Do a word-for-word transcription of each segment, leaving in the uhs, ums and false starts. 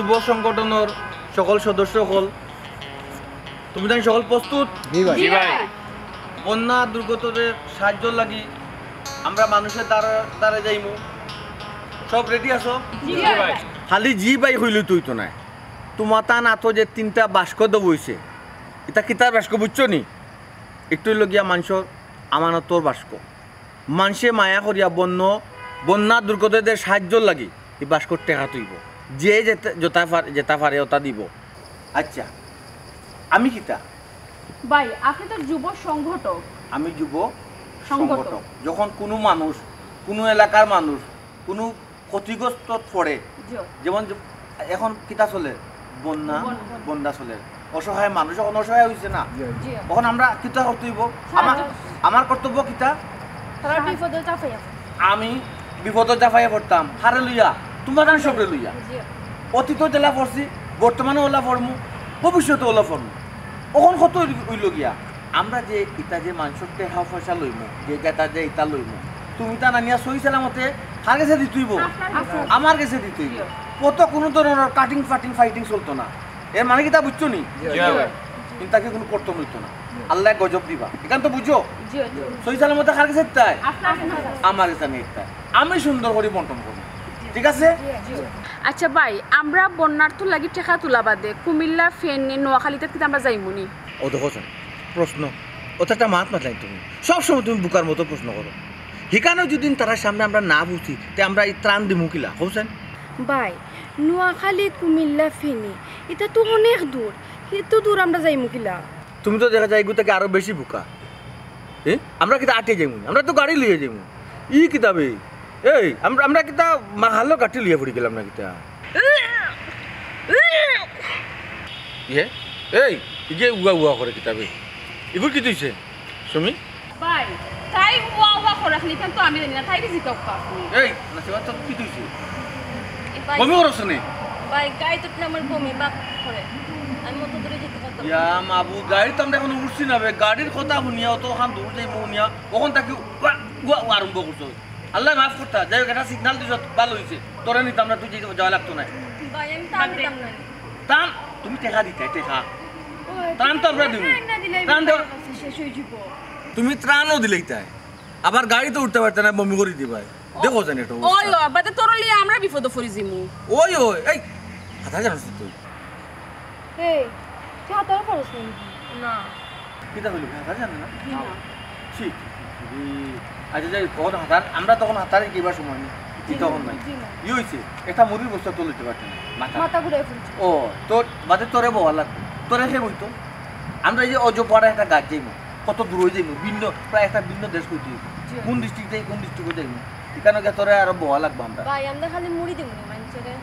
যুব সংগঠনর সকল সদস্য অকল, তুমি তাইন সকল প্রস্তুত? জি ভাই। জি ভাই। বন্যা দুর্গতদের সাহায্য লাগি আমরা মানুষের দ্বারা দ্বারা যাইমু। সব রেডি আছো? জি ভাই। খালি জি ভাই কইলে তো অইতো নায়। তুমার তান আতো যে তিনটা বাস্ক দেওয়া অইছে, ইতা কিতার বাস্ক বুঝছো নি? একটু লগিয়া মানষর আমানতর বাস্ক। মানষে মায়া করিয়া বন্য, বন্যা দুর্গতদের সাহায্য লাগি ই বাস্কর টেকা থইবো। যে যেতা, যেতা পার-, যেতা পারে ওতা দিবো। আচ্ছা, আমি কিতা? ভাই, আপনি তো যুব সংগঠক। আমি যুব সংগঠক। সংগঠক। যখন কুনু মানুষ, কুনু এলাকার মানুষ, কুনু ক্ষতিগ্রস্ত পড়ে, জি। যেমন যে, এখন কিতা চলে? বন্যা, বন্যা। বন্যা চলে। অসহায় মানুষ এখন অসহায় অইছে না? জি। জি। এখন আমরা কিতা করতে অইবো? সাহায্য। আমার, আমার কর্তব্য কিতা? তারা বিপদে জাফাইয়া পড়ে। আমি বিপদে জাফাইয়া পড়তাম, কারে লইয়া? তুমার তান সবরে লইয়া। জি। অতীতও যেলা পড়ছি, বর্তমানেও ওলা পড়মু, ভবিষ্যতেও ওলা পড়মু। অখন কত অইল-, অইল গিয়া? আমরা যে ইতা যে মানষর টেকা পয়সা লইমু, যে যেতা যে ইতা লইমু, তুমি তা আনিয়া সহি সালামতে কার গেছে দিতে অইবো? আপনার গেছে। আমার গেছে দিতে অইবো। জি। কত কুনু ধরনর cutting-fitting fighting চলতো না। এর মানে কিতা বুঝছো নি? জি, জি। কিন্তু তাকে কুনু কর্তন অইতো না। জি। আল্লায় গজব দিবা। ইখান তো বুঝো? জি, জি। সহি সালামতে কার গেছে দিতায়? আপনার গেছে। আমার গেছে আনিয়া দিতায়। আমি সুন্দর করি বন্টন করমু। ঠিক আছে? জি, জি। আচ্ছা ভাই, আমরা বন্যার্থর লাগি টেকা তুলা বাদে কুমিল্লা, ফেনী, নোয়াখালীত কিতা আমরা যাইমু নি? ও দেখো চাইন, প্রশ্ন, অত একটা মাত মাতলায় তুমি। সব সময় তুমি বুকার মতো প্রশ্ন করো। হিখানো যদি তারার সামনে আমরা না পৌঁছি, তে আমরা ই ত্রাণ দিমু কিলা? কও চাইন? ভাই, নোয়াখালী, কুমিল্লা, ফেনী, ইতা তো অনেক দূর। এত দূর আমরা যাইমু কিলা? তুমি তো দেখা যায় এগু থাকি আরো বেশি বুকা। এ? আমরা কিতা আটিয়া যাইমু? আমরা তো গাড়ি লইয়া যাইমু। ই কিতা বে? এই, আমরা, আমরা কিতা মাহালো গাটি লইয়া পড়ি গেলাম না কিতা? ইয়ে? এই, ইগে উয়া উয়া করে কিতা বে? ইগুর কিতা অইছে? সুমি? ভাই, তাই উয়া উয়া করে খালি, ইখান তো আমি জানি না, তাইরে জিকাউক্কা আপনি। এই, নাসিমা, তোর কিতা অইছে? এ ভাই, বমি করছ নি? ভাই, গাড়িত উঠলে আমার বমি ভাব করে। আমি অত দূরে যেতে পারতাম না। ইয়া মাবুদ, গাড়িত তো আমরা এখনো উঠছি না বে। গাড়ির কথা হুনিয়া, অতখান দূর যাইমু হুনিয়া, অখন থাকি উয়া, উয়া, উয়া আরম্ভ করছো। আল্লায় মাফ করতা। যাই হোক, একটা signal দিছো, ভালা অইছে। তোরে নিতাম না, তুই যাইতে, যাওয়া লাগতো না। ভাই, আমি ত্রাণ দিতাম না। ত্রাণ? তুমি টেকা দিতায়, টেকা। ও, ত্রাণ তো আমরা দিমু। ত্রাণ না দিলে ত্রাণ দেওয়া। শেষ অই যিবো। তুমি ত্রাণও দিলাইতায়, আবার গাড়িত উঠতে পারতায় না, বমি করি দিবায়। দেখো জানি একটা অবস্থা। ওই, ওই, বাদে তোর লিয়ে আমরা বিপদে পড়ি যিমু। ওই, ওই, এই, কথা জানোস তুই? এই, তুই হাতারও পারস না নি? না। কিতা কইলি, হাতার জানে না? জি না। ছি, ছি, ছি, ছি। আচ্ছা, যাই হোক, তখন হাতার, আমরা তখন হাতার কিবার সময় নি? জি, তখন নাই। জি না। ই অইছে, একটা মুড়ির বস্তা তো লইতে পারতে না, মাথা। মাথা ঘুরাই পড়ছে। ও, তো বাদে তোরে বওয়া লাগবো। তোরে কে বইতো? আমরা এই যে অজপাড়া একটা গাছ যাইমু, কত দূর অই যাইমু, ভিন্ন, প্রায় একটা ভিন্ন দেশ কইতে অইবো। জি। কোন district যাই, কোন district-ও যাইমু? ইখানো গিয়া তোরে আরো বওয়া লাগবো আমরা। ভাই, আমরা খালি মুড়ি দিমু নি মানষরে।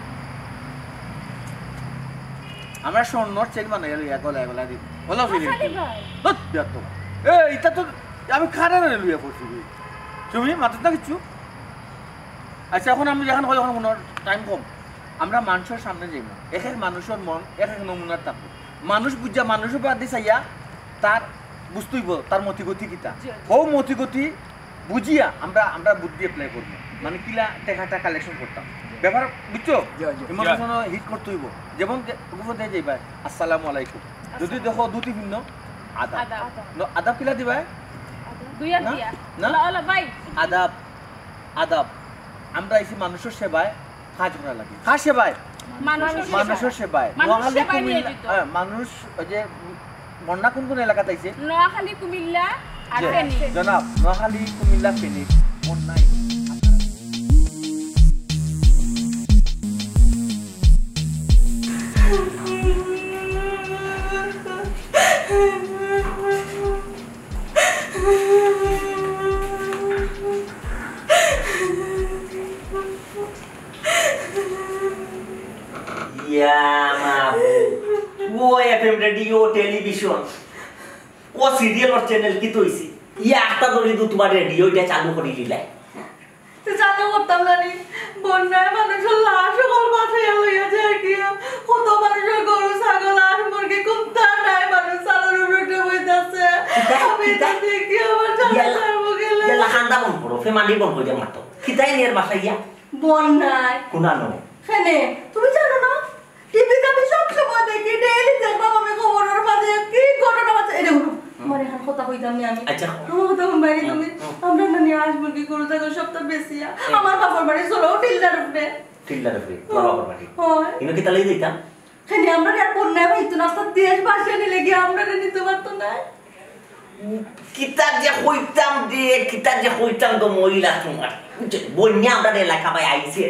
আমরা স্বর্ণর চেইন বানাইয়া লইয়া গলায় গলায় দিমু। বলো, আচ্ছা, ফিরিঙ্গি। ভাই। ধুৎ, বেয়াদব। এ, ইটা তো আমি কারে লইয়া পড়ছি বে। তুমি মাতছ না কিচ্ছু? আচ্ছা, এখন আমি যেখান কই, এখন মনে হয় time কম। আমরা মানষর সামনে যাইমু। এক এক মানষর মন এক এক নমুনার থাকবো। মানুষ বুঝিয়া, মানুষর বাদে চাইয়া তার বুঝতে অইবো তার মতিগতি কিতা। জি, জি। হউ মতিগতি বুঝিয়া আমরা, আমরা বুদ্ধি apply করবো। মানে কিলা টেকাটা collection করতাম। ব্যাপার বুঝছো? জি, জি। Emotion hit করতে অইবো। যেমন যে, উপর দিয়ে যাইবা, "আসসালামু আলাইকুম।" যদি দেখো ধুতি ভিন্ন, "আদাব।" আদাব। ন-, আদাব কিলা দিবা? দুই হাত না? দিয়া। না? ওলা, ওলা, ভাই। আদাব, আদাব। আমরা আইছি মানুষর সেবায়, কাজ করা লাগে। কার সেবায়? মানুষর সেবায়। মানুষর সেবায়। মানুষর নোয়াখালী সেবায় কুমিল্লা, নিয়োজিত। হ্যাঁ, মানুষ ওই যে বন্যা কোন কোন এলাকাত আইছে? নোয়াখালী, কুমিল্লা আর জি, ফেনী। জনাব, নোয়াখালী, কুমিল্লা, ফেনী, বন্যায়। ইয়া মাবুদ। ও এফএম রেডিও, টেলিভিশন, ও সিরিয়াল, ওর চ্যানেল কি তৈছি? ইয়া আখতা ধরি দু তোমার রেডিও এটা চালু করি দিলাই। তো চালু করতাম না নি। বন্যায় মানুষর লাশ সকল ভাসাইয়া লইয়া যায় গিয়া। কত মানুষর গরু, ছাগল, হাঁস, মুরগি কোনটা নাই, মানুষ চালার উপরে উঠে বইতাছে। কিতা? আমি এটা কিতা? দেখি আমার জানা ইয়াল্লা, ছাড়বো গেলে। ইয়াল্লা, কান্দা বন্ধ করো, ফেমালি বন্ধ করে মাতো। কিতাই নিয়ে বাসায় গিয়া? বন্যায়। কোনানো? কেনে? তুমি জানো না? কি ডেইলি দেখলাম আমি খবরের মাঝে কি ঘটনা বাজে। এই দেখো, তোমার এখন কথা কইতাম নি আমি। আচ্ছা। আমার কথা হুনবায় নি তুমি? হুম। আমরা না নি হাঁস মুরগি গরু ছাগল সবতা বেচিয়া আমার বাপর বাড়ি চলো টিল্লার উপরে। টিল্লার উপরে? তোমার বাপর বাড়ি? হয়। ইনো কিতা লাগি দিতাম? কেনে আমরা আর বন্যায় ভাইতো না, আস্তা দেশ ভাসিয়া নিলে গিয়া আমরা নিতে পারতো না। কিতা যে কইতাম রে, কিতা যে কইতাম গো মহিলা তোমার। বন্যা আমরার এলাকা বায় আইছে।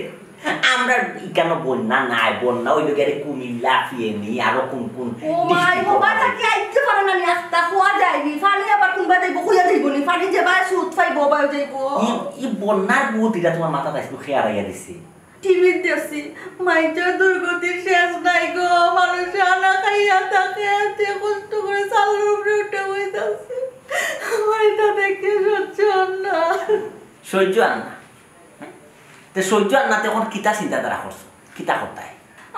আমরার ইকানো বন্যা নাই, বন্যা অইলো গিয়া রে কুমিল্লা, ফেনী, আরো কুন কুন ও মাই, district ও বাবা, আছে। তাকে আইতে পারে না নি, আস্তা খোয়া যায়নি। পানি আবার কুনবা যাইবো, কইয়া যাইবো নি। পানি যেবায় সুদ পাইবো, ওবায় যাইবো। ই, ই বন্যার ভূত ইটা তোমার মাথাত আইছে, কে আড়াইয়া দিছে? টিভিত দেখছি, মাইনষর দুর্গতির শেষ নাই গো, মানুষ আনা খাইয়া থাকে, এতে কষ্ট করে চালর উপরে উঠে বইতাছে। আমার ইটা দেখে সহ্য অর না। সহ্য অর না? তে সহ্য অর না, তে অখন কিতা চিন্তাধারা করছো? কিতা করতায়?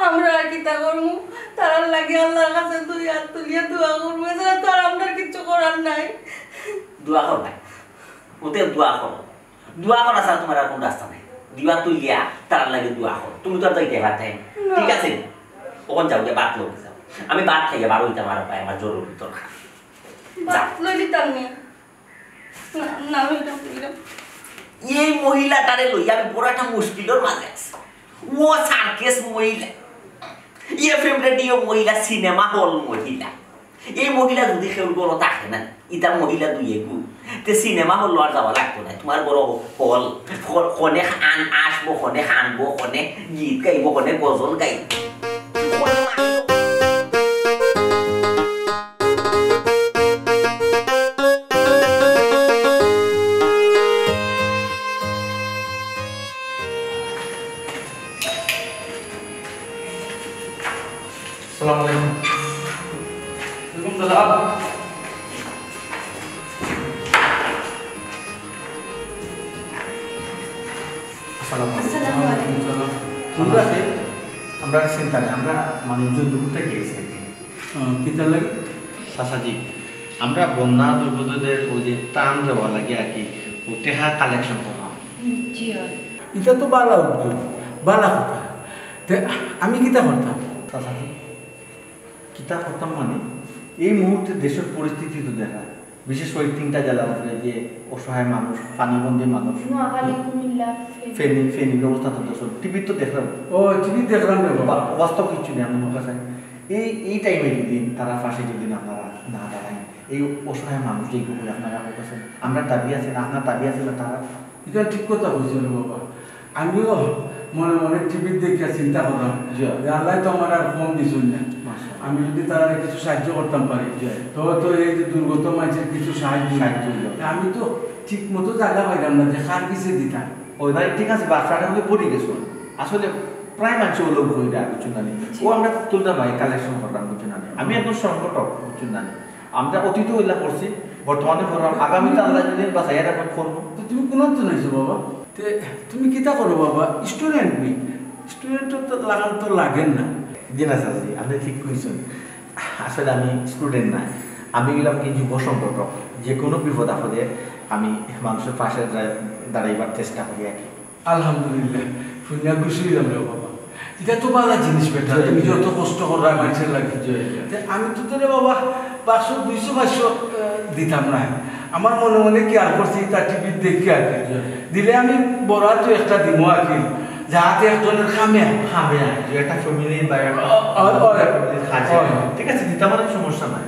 আমরা আর কিতা করমু? তারার লাগি আল্লার কাছে দুই আত তুলিয়া দোয়া করমু, এছাড়া তো আর আমরার কিচ্ছু করার নাই। দোয়া করবায়? অতে দোয়া করো। দোয়া করা ছাড়া তোমার আর কুন রাস্তা নাই। দোয়া তুলিয়া তারার লাগি দোয়া করো। তুমি তো আর যাইতায় পারতায় না। না। ঠিক আছে? অখন যাও গিয়া ভাত লও যাও। আমি ভাত খাইয়া বার অইতাম আর ভাই, আমার জরুরি দরকার। ভাত লই নিতাম নি। না, না, লইলাম, লইলাম। এই মহিলাটারে লইয়া আমি বড় একটা মুশকিলর মাঝে আছি। ও সার্কাস মহিলা, এফএম রেডিও মহিলা, সিনেমা হল মহিলা। এই মহিলা যদি কেউর ঘরো থাকে না, ইতা মহিলা দুই এগু, তে সিনেমা হল আর যাওয়া লাগতো না। তোমার ঘরো হল, হ-, হনে আন-, আসবো, হনে কানবো, হনে গীত গাইবো, হনে গজল গাইবো। আসসালামু আলাইকুম। ওয়ালাইকুম সালাম। আসসালামু আলাইকুম। আসসালামু আলাইকুম। আমরা আছি, আমরা চিন্তা নাই, আমরা মানুষজন দুপুরটা গিয়েছি আর কি। আহ, কিতার লাগি? চাচাজি, আমরা বন্যা দুর্গতদের ওই যে ত্রাণ দেওয়া লাগে আর কি, ও টেকা কালেকশন করা। জি হয়। এটা তো বালা উদ্যোগ, বালা কথা। তে আমি কিতা করতাম? চাচাজি, কিতা করতাম মানে, এই মুহূর্তে দেশের পরিস্থিতি তো দেখা, বিশেষ করে তিনটা জেলার উপরে যে অসহায় মানুষ, পানিবন্দী মানুষ, নোয়াখালী, কুমিল্লা, ফেনী। ফেনী, ফেনীর অবস্থা তো দোষ, টিভি তো দেখলাম। ও, টিভি দেখলাম রে বাবা। বা-, বাস্তব কিচ্ছু নেই আমার কাছে। এই, এই টাইমে যদি তারা পাশে যদি আপনারা না দাঁড়ায়, এই অসহায় মানুষ যেগুলো আপনারা আমার কাছে, আমরা দাবি আছে না, আপনার দাবি আছে না, তারা এটা ঠিক কথা কইছো রে বাবা। আমিও মনে মনে টিভির দেখিয়া চিন্তা করলাম জি। যে আল্লাহ তো আমার আর কম দিছইন না। মাশাআল্লাহ। আমি যদি তারারে কিছু সাহায্য করতাম পারি, জি। তবে তো এই যে দুর্গত মানুষের কিছু সাহায্য সাহায্য হইল। তা আমি তো ঠিক মতো জায়গা পাইলাম না যে কার কিসে দিতাম। ওই ভাই ঠিক আছে, ব্যবসাটা হলে পড়ে গেছো। আসলে প্রায় মানুষ ও লোক হয়ে যায়, বুঝছো না নি? জি। ও আমরা তুলতাম ভাই, কালেকশন করলাম, বুঝছো না নি? আমি একজন সংগঠক, বুঝছো না নি? আমরা অতীত হইলা করছি, বর্তমানে করলাম, আগামীতে আল্লাহ যদি বাঁচাইয়া রাখে করবো। তো তুমি কোন তো নাইছো বাবা? তে তুমি কিতা করো বাবা? স্টুডেন্ট নি? স্টুডেন্ট তো লাগান তো লাগেন না। জি না চাচাজি, আপনি ঠিক কইছেন। আসলে আমি স্টুডেন্ট না, আমি হইলাম কি যুব সংগঠক। যে কোনো বিপদ আপদে আমি মানুষের পাশে দা-, দাঁড়াইবার চেষ্টা করি আর কি। আলহামদুলিল্লাহ, শুনিয়া খুশি হইলাম রে বাবা। এটা তো ভালো জিনিস বেটা, জি, তুমি জি। যত কষ্ট করো মানুষের লাগে। জি, জি। তে আমি তো তোরে বাবা পাঁচশো, দুইশো, পাঁচশো, আহ, দিতাম না। আমার মনে মনে কি আর করছি, তার টিভির দেখি আর কি। জি। দিলে আমি বরাদ্দ একটা দিব আর কি, যাতে একজনের কামে আয়। কামে আয়, যে একটা ফ্যামিলি বা একটা অ-, অ-, অ-, ফ্যামিলির কাজে। অ-, ঠিক আছে, দিতে পারেন, সমস্যা নাই।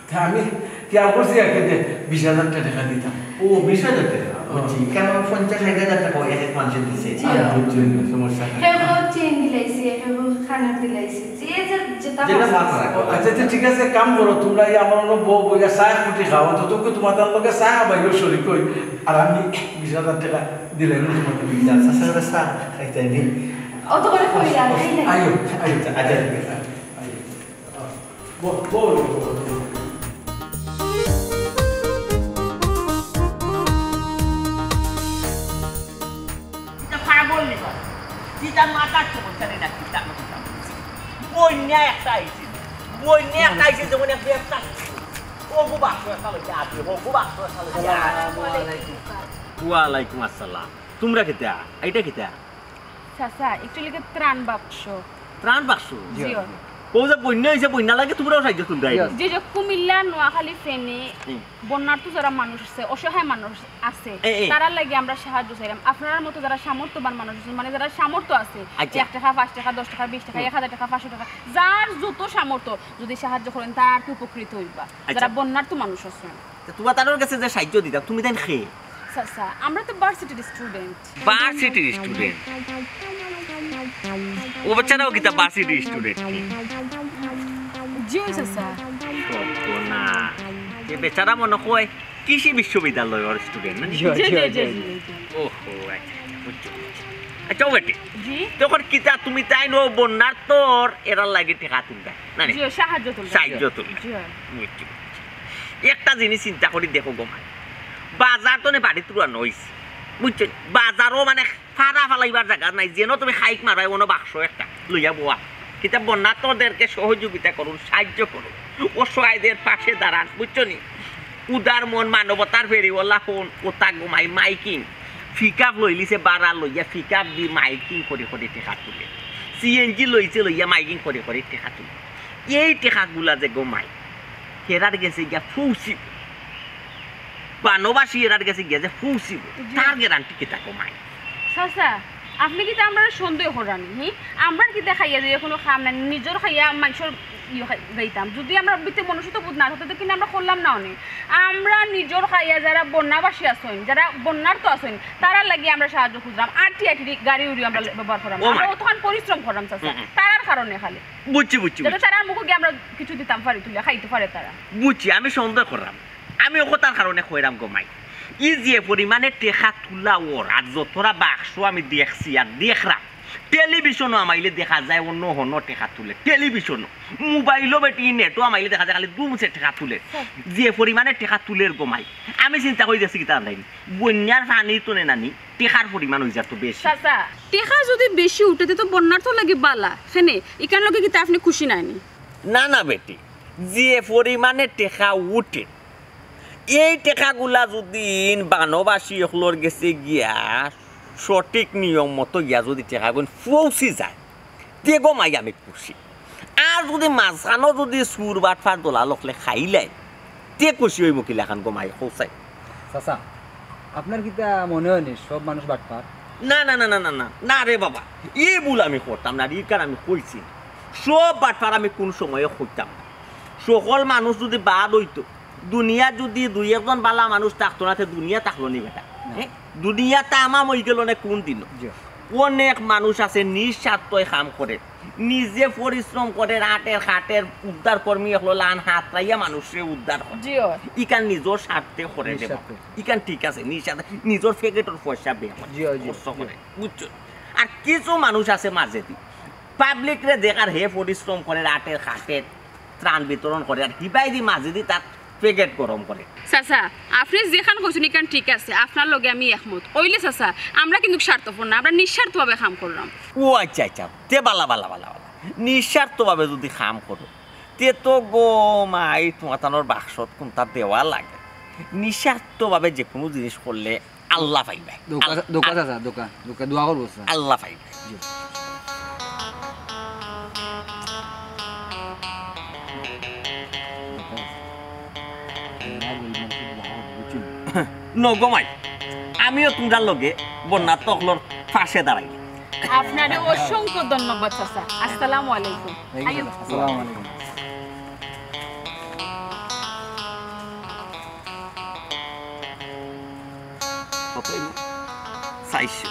তা আমি খেয়াল করছি আর কি যে বিশ হাজার টাকা দিতাম। ও, বিশ হাজার টাকা? হুম। বুঝছি। কেন, পঞ্চাশ ষাট হাজার টাকা এক এক মানুষের দিছে। জি। আচ্ছা, বুঝছি, সমস্যা নাই। হে ও চেইন দিলাইছে, হে ও খানার দিলাইছে। যে যে যেটা যেটা ভালো লাগে। আচ্ছা, আচ্ছা, ঠিক আছে, কাম করো, তোমরা এই আমার অনো বউ বইয়া চা ফুটি খাও, তো তোকে তোমার তার লগে চা খাবাইও শরিক কই, আর আমি বিশ হাজার টাকা দিলাম তোমাকে। বিশ হাজার, আচ্ছা, আচ্ছা, আচ্ছা, খাইতে আমি। অত করে কই আর, এই নাই। আইও, আইও, আচ্ছা, আচ্ছা, ঠিক আছে। আইও। বল, বল, বল, বল। এটা পাগল নি বাবা? এটা মাথার সমস্যা নেই না, কিতা কথা বলছে? বন্যা একটা আইছে, বন্যা একটা আইছে, যেমন এক ব্যবসা। ও গো বাক্স একটা লইছে, আপনি ও গো বাক্স একটা লইছে। আসসালামু আলাইকুম। ওয়ালাইকুম আসসালাম। তোমরা কিতা? এটা কিতা? চাচা, actually কি ত্রাণ বাক্স। ত্রাণ বাক্স? জি, জি। ও যে বন্যা অইছে, বন্যার লাগি তুমরাও সাহায্য তুলরায় নি? জি, যে কুমিল্লা, নোয়াখালী, ফেনী, হুম। বন্যার্ত যারা মানুষ আছে, অসহায় মানুষ আছে, এ, এ। তারার লাগি আমরা সাহায্য চাইরাম। আপনারার মতো যারা সামর্থ্যবান মানুষ আছইন, মানে যারা সামর্থ্য আছে, আচ্ছা। এক টেকা, পাঁচ টেকা, দশ টেকা, বিশ টেকা, হুম। এক হাজার টেকা, পাঁচশো টেকা, যার যত সামর্থ্য যদি সাহায্য করইন, তারা আর কি উপকৃত অইবা। আচ্ছা। যারা বন্যার্ত মানুষ আছইন। তে তুমার তানর গেছে যে সাহায্য দিতাম, তুমি তাইন কে? চাচা, আমরা তো ভার্সিটির স্টুডেন্ট। ভার্সিটির স্টুডেন্ট? ও বেচারাও কিতা ভার্সিটির স্টুডেন্ট? জি, অয় চাচা। সর্বনাশ। এ বেচারা মনে কয় কৃষি বিশ্ববিদ্যালয়র স্টুডেন্ট, না নি? জি, জি, জি, জি। ওহো, আচ্ছা, আচ্ছা, বুঝছি, বুঝছি। আচ্ছা, ও বেটি, জি। তখন কিতা তুমি তাইন অউ বন্যার্তর এরার লাগি টেকা তুলরায়, না নি? জি, সাহায্য তুলরাম। সাহায্য তুলরায়। জি। বুঝছি, বুঝছি। একটা জিনিস চিন্তা করি দেখো গো মাই, বাজার তো নে বাড়িত রওয়ানা অইছে, বুঝছো নি? বাজারও মানে ফাড়া ফালাইবার জাগা নাই, যেন তুমি খাইক মারবায়, অনো বাক্স একটা লইয়া বওয়া। কিতা বন্যার্তদেরকে সহযোগিতা করুন, সাহায্য করুন, অসহায়দের পাশে দাঁড়ান, বুঝছো নি? উদার মন, মানবতার ফেরিওয়ালা হউন, অতা গো মাই। মাইকিং, পিক আপ লইলিছে, ভাড়া লইয়া পিক আপ দি মাইকিং করি করি টেকা তুলে, সিএনজি লইছে, লইয়া মাইকিং করি করি টেকা তুলে। এই টেকাগুলা যে গো মাই, হেরার গেছে গিয়া পৌঁছিবো, বানবাসী এরার গেছে গিয়া যে পৌঁছিবো, জি। তার গ্যারান্টি কিতা গো মাই? চাচা, আপনে কিতা আমরারে সন্দেহ কররা নি, হি? আমরার কিতা খাইয়া যাইয়া কুনু কাম নাই, নিজর খাইয়া মানষর ইয়ে খাই-, যাইতাম। যুদি আমরার ভিতরে মনুষ্যত্ববোধ না থাকতো, তে কিন্তু আমরা করলাম না অনে। আমরা নিজর খাইয়া যারা বন্যাবাসী আছইন, যারা বন্যার্ত আছইন, তারার লাগি আমরা সাহায্য খুঁজরাম। আর টিআইটির গাড়ি উড়ি আমরা আচ্ছা। ব্যবহার কররাম। ও আমরা মাই। অতখান পরিশ্রম কররাম, চাচা। হুম, হুম। তারার কারণে খালি। বুঝছি, বুঝছি, যাতে বুঝছি। তারার মুখো গিয়া আমরা কিছু দিতাম পারি তুলিয়া, খাইতে পারে তারা। বুঝছি, আমি সন্দেহ কররাম। আমি অকতার কারণে কইরাম গো মাই। ই যে পরিমাণে টেকা তুলা অর, আর যতরা বাক্স আমি দেখছি আর দেখরাম, টেলিভিশনো আমাইলে দেখা যায় অন্য হনো টেকা তুলে, টেলিভিশনো, মোবাইলো বেটি নেটো আমাইলে দেখা যায় খালি দুমছে টেকা তুলে। হ্যাঁ। যে পরিমাণে টেকা তুলের গো মাই, আমি চিন্তা করি দেখছি কিতা জানরায় নি, বন্যার পানি তো নে নানি, টেকার পরিমাণ অই যার তো বেশি। চাচা, টেকা যুদি বেশি উঠে, তে তো বন্যার্তর লাগি বালা। কেনে, ইখান লগে কিতা আপনে খুশি নায় নি? না, না বেটি, যে পরিমাণে টেকা উঠে, এই টেকাগুলা যুদি বানবাসী অকলর গেছে গিয়া সঠিক নিয়ম মতো গিয়া যুদি টেকাগুন পৌঁছি যায়, তে গো মাই আমি খুশি। আর যুদি মাঝখানো যুদি চুর বাটপার দলাল অকলে খাইলায়, তে খুশি অইমু কিলাখান গো মাই, কও চাই। চাচা, আপনার কিতা মনে অয় নি সব মানুষ বাটপার? না, না, না, না, না, না, না রে বাবা, ই ভুল আমি করতাম না, ই কারণ আমি কইছি। সব বাটপার আমি কুনু সময়ে কইতাম না। সকল মানুষ যুদি বাদ অইতো, দুনিয়াত যুদি দুই একজন বালা মানুষ থাকতো না, তে দুনিয়া থাকলো নি বেটা? না। হ্যাঁ? দুনিয়া তামাম অইগেলো নে কুন দিন? জি। অনেক মানুষ আছে নিঃস্বার্থে কাম করে, নিজে পরিশ্রম করে, আটের খাটের উদ্ধার কর্মী অকলর লাখান হাতরাইয়া মানুষরে উদ্ধার করে। জি অয়। ইখান নিজর স্বার্থে করে রে বাবা। নিঃস্বার্থে। ইখান ঠিক আছে, নিঃস্বার্থে, নিজর পকেটর পয়সা বের করে, জি অয়, জি অয়, খরচ করে, জি অয়। বুঝছো? আর কিছু মানুষ আছে মাঝেদি, পাবলিকরে দেখার হে পরিশ্রম করে, আটের খাটের ত্রাণ বিতরণ করে, আর হিবায়দি মাঝেদি তার পকেট গরম করে। চাচা, আপনে যেখান কইছইন ইখান ঠিক আছে, আপনার লগে আমি একমত। অইলে চাচা, আমরা কিন্তু স্বার্থপর না, আমরা নিঃস্বার্থভাবে কাম কররাম। ও আচ্ছা, আচ্ছা, তে বালা, বালা, বালা, বালা। নিঃস্বার্থভাবে যুদি কাম করো, তে তো গো মাই তুমার তানর বাক্সত কুনতা দেওয়া লাগে। নিঃস্বার্থভাবে যেকুনু জিনিস করলে আল্লাহ পাইবায়। দোকা, আল-, দোকা আল- চাচা, দোকা, দোকা, দোয়া করবো চাচা। আল্লাহ পাইবায়। জি। নগমাই, আমিও তুমরার লগে বন্যার্ত অকলর পাশে দাঁড়াই। আপনারে অসংখ্য ধন্যবাদ চাচা। আসসালামু আলাইকুম। এই আইও। আসসালামু আলাইকুম। কত অইলো? চাইরশো।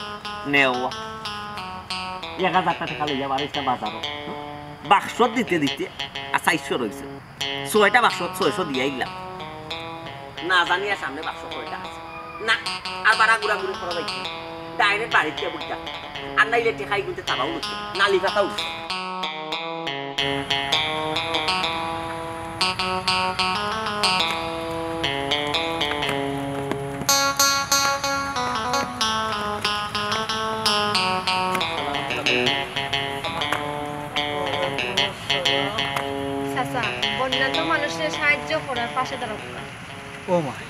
নেও। এক হাজারটা টেকা লইয়া বারইছলা বাজারো। বাক্সত দিতে দিতে আর চাইরশো রইছে। ছয়টা বাক্সত ছয়শো দিয়া আইলাম। না জানি আর সামনে বাক্স কয়টা আছে। না, আর বাড়া ঘুরাঘুরি করা যাইতো না। ডাইরেক্ট বাড়িত গিয়া বইতাম। আর নাইলে টেকাই গুনতে তাবাও উঠছে, নালি পাতা উঠছে। চাচা, বন্যার্ত মানুষরে সাহায্য করার, পাশে দাঁড়াও। ও মাই,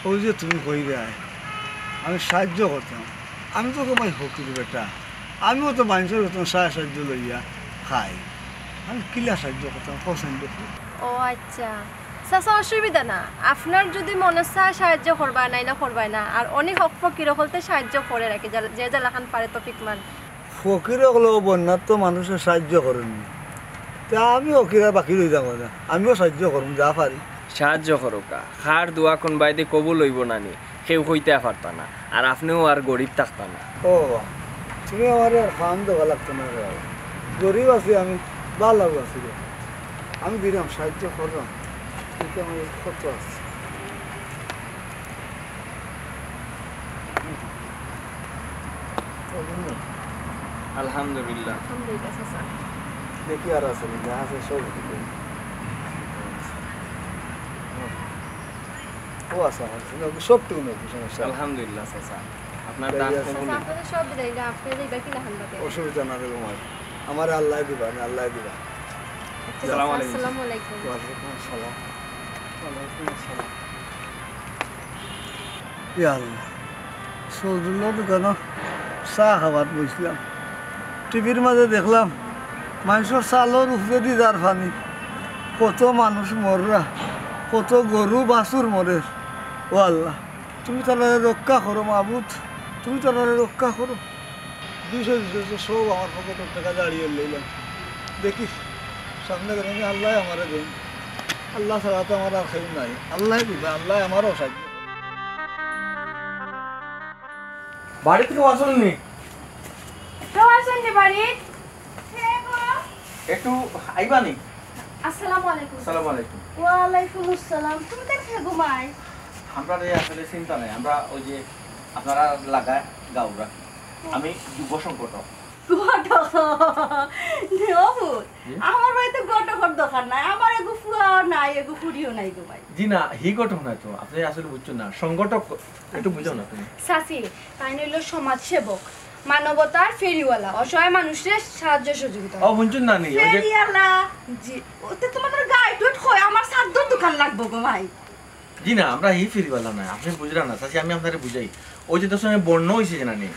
অউ যে তুমি কইরায়, আমি সাহায্য করতাম। আমি তো তোমার ফকির বেটা, আমিও তো মানষর মতন সাহায্য লইয়া খাই। আমি কিলা সাহায্য করতাম, কও চাইন দেখি। ও আচ্ছা, চাচা, অসুবিধা না। আপনার যদি মনে চায় সাহায্য করবা, নাইলে করবায় না। আর অনেক হক ফকির অকলতে সাহায্য করে রাখে, যারা, যে যেলাখান পারে তৌফিক মান। ফকির অকলও বন্যার্ত মানুষরে সাহায্য করইন নি। তে আমিও কিলা বাকি রইতাম না, আমিও সাহায্য করমু যা পারি। সাহায্য করউক্কা, কার দোয়া কুনবায়দি কবুল অইবো না নি, কেউ কইতা পারতা না। আর আপনেও আর গরিব থাকতা না। ও বাবা, তুমি আমারে আর খাওয়ান দেওয়া লাগতো না রে বাবা। গরিব আছি আমি, ভালা আছি রে। আমি দিরাম, সাহায্য কররাম, কিন্তু আমার কত আছে। আলহামদুলিল্লাহ। আলহামদুলিল্লাহ, চাচা। দেখি আর আছে নি, যা আছে সব দিতে। ও আচ্ছা, আচ্ছা, না, সব টুকু নেই, সমস্যা নাই। আলহামদুলিল্লাহ, চাচা। আপনার দান কবুল। চাচা, আপনাদের সব বিদায়, আপনি যাইবা কি না হান্দাতে? অসুবিধা না রে মাই, আমারে আল্লায় দিবা, আমি আল্লায় দিবা। আচ্ছা, আসসালামু আলাইকুম। আসসালামু আলাইকুম। ওয়ালাইকুম আসসালাম। ওয়ালাইকুম আসসালাম। ইয়া আল্লাহ, সৌদুল্লাহ দোকানো চা খাওয়াত বইছিলাম, টিভির মাঝে দেখলাম মানষর চালর উপরেদি যার পানি, কত মানুষ মররা, কত গরু বাছুর মরের। ও আল্লাহ, তুমি তারারে রক্ষা করো মাবুদ, তুমি তারারে রক্ষা করো। দুইশো দুইশো সব আমার পকেটর টেকা জাড়িয়া লইলাম। দেখি, সামনে গেলে আল্লায় আমারে দেইন। আল্লাহ ছাড়া তো আমার আর কেউ নাই। আল্লায় দিবা, আল্লায় আমারও সাহায্য। বাড়িত কেউ আছইন নি? কেউ আছইন নি বাড়িত? কে গো? একটু আইবা নি? আসসালামু আলাইকুম। আসসালামু আলাইকুম। ওয়ালাইকুম আসসালাম। তুমি তো কে গো মাই? আমরারে আসলে চিনতা নায়, আমরা ওই যে আপনারার লাগা গাঁওর, আমি যুব সংগঠক। গঠক। ও পুত, জি? আমার বাড়িত গঠকর দরকার নাই, আমার এগু ফুয়াও নাই, এগু ফুড়িও নাই গো মাই। জি না, হি গঠক নায় তো, আপনে আসলে বুঝছইন না, সংগঠক একটু বুঝাও না তুমি। চাচি, তাইন অইলা সমাজসেবক, মানবতার ফেরিওয়ালা, অসহায় মানুষরে সাহায্য সহযোগিতা। ও, হুনছইন না নি, ওই যে ফেরিওয়ালা, জি। ওতে তোমাদের গাইড টুইট হয়, আমার চাদ্দর দোকান লাগবো গো মাই। জি না, আমরা হি ফেরিওয়ালা নায়, আপনে বুঝরা না, চাচি আমি আপনারে বুঝাই। ওই যে তোর সঙ্গে বন্যা অইছে যে না নি,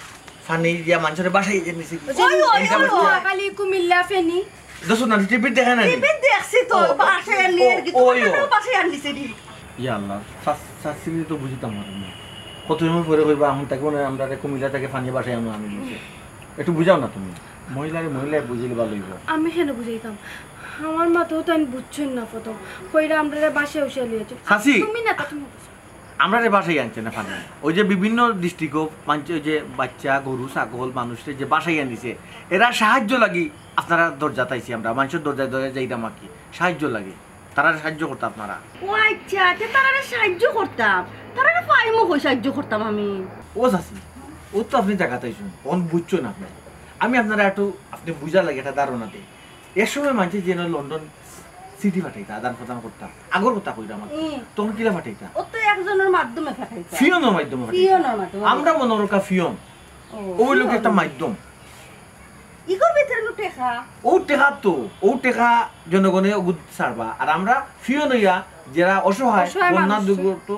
পানি দিয়া মানষরে বাসায় যে নিছে কি? ওই, ওই, ওই, ওই, ওই। নোয়াখালী, কুমিল্লা, ফেনী। দোস্ত না, টিভিত দেখা নাই নি? টিভিত দেখছি তো, ও, বাসায় আনি আর কি, ও, তোমার ওই, ও। বাসায় আনিছে নি? ইয়া আল্লাহ, চাচ-, চাচিরে তো বুঝিতাম পারি না। কত সময় পরে কইবা, এখন তাকে মনে হয় আমরা কুমিল্লা থেকে পানি বাসায় আনো, আমি দিছি। একটু বুঝাও না তুমি। মহিলারে মহিলায় বুঝিলে ভালো অইবো। আমি কেনে বুঝাইতাম? আমার মাতেও তো আমি বুঝছইন না প্রথম। কইরা আমরারে বাসায় উঠাই লইয়া যাইন। চাচি! তুমি না তো, তুমি বুঝো। আমরারে বাসায় আনছে না পানি। ওই যে বিভিন্ন ডিস্ট্রিক্টও মানষে ওই যে বাচ্চা, গরু, ছাগল, মানুষরে যে বাসায় আনিছে, এরা সাহায্য লাগি আপনারার দরজাত আইছি আমরা, মানষর দরজায় দরজায় যাইতাম আর কি, সাহায্য লাগি। তারারে সাহায্য করতা আপনারা। ও আচ্ছা, তে তারারে সাহায্য করতাম, তারারে পাইমু কই সাহায্য করতাম আমি? ও চাচি, ও তো আপনে জাগাত আইছইন, অখন বুঝছইন আপনে। আমি আপনারে একটু, আপনে বুঝার লাগি একটা ধারণা দেই। এক সময় মানষে যেন লন্ডন চিঠি পাঠাইতা, আদান প্রদান করতা, আগর কথা কইরাম আর কি। হুম। তখন কিলা পাঠাইতা? ও তো একজনর মাধ্যমে পাঠাইতা। পিয়নর মাধ্যমে পাঠাইতা। পিয়নর মাধ্যমে। আমরা মনো করউক্কা পিয়ন। ও, ও অইলো কি একটা পিয়ন। মাধ্যম। ইগর ভিতরে নু টেকা। ও টেকা তো, ও টেকা জনগণে ওগুত ছাড়বা। আর আমরা পিয়ন অইয়া যেরা অসহায়, অসহায় বন্যা মানুষ। দুর্গত,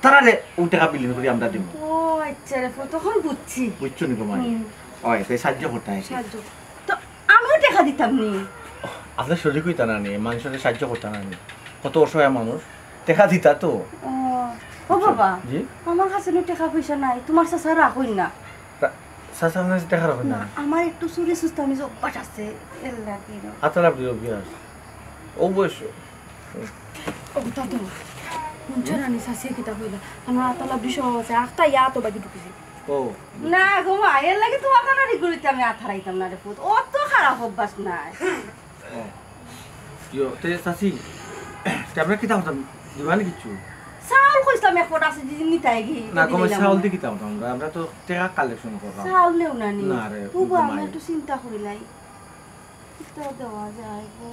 তারারে ও টেকা বিলীন করি আমরা দিমু। ও আচ্ছা রে, তখন বুঝছি। বুঝছো নি গো মাই? হুম। ওই, তাই সাহায্য করতে হয়। সাহায্য। তো আমিও টেকা দিতাম নি। আপনে শরিক অইতা না নি, মানষরে সাহায্য করতা না নি। কত অসহায় মানুষ, টেকা দিতা তো। ও, ও বাবা, জি? আমার কাছে নু টেকা পয়সা নাই, তোমার চাচা রাখইন না। রা-, চাচা আপনার কাছে টেকা রাখইন না? না, আমার একটু চুরি সুস্তামি অভ্যাস আছে, এর লাগি না। আতালাবড়ির অভ্যাস। অবশ্য। ও দাদু, হুনছো না নি চাচিয়ে কিতা কইলা? আমার আতালাবড়ি সব আছে, আখতা ইয়া তো বাকি ঢুকিছে। ও। না গো মা, এর লাগি তো আতালাবড়ি করিতে আমি আত হারাইতাম না রে পুত। ও তো খারাপ অভ্যাস নাই। ও। ইয়ো, তে চাচি, তে আমরা কিতা করতাম? দিবা নি কিচ্ছু? চাউল কইছলাম এক পট আছে, যদি নিতায় গি, না, দিলাম গো মা, চাউল না। দি কিতা করতাম আমরা? আমরা তো টেকা কালেকশন করতাম। চাউল নেও না নি? না রে, তবু আমি একটু চিন্তা করি নাই। কিতা দেওয়া যায় গো?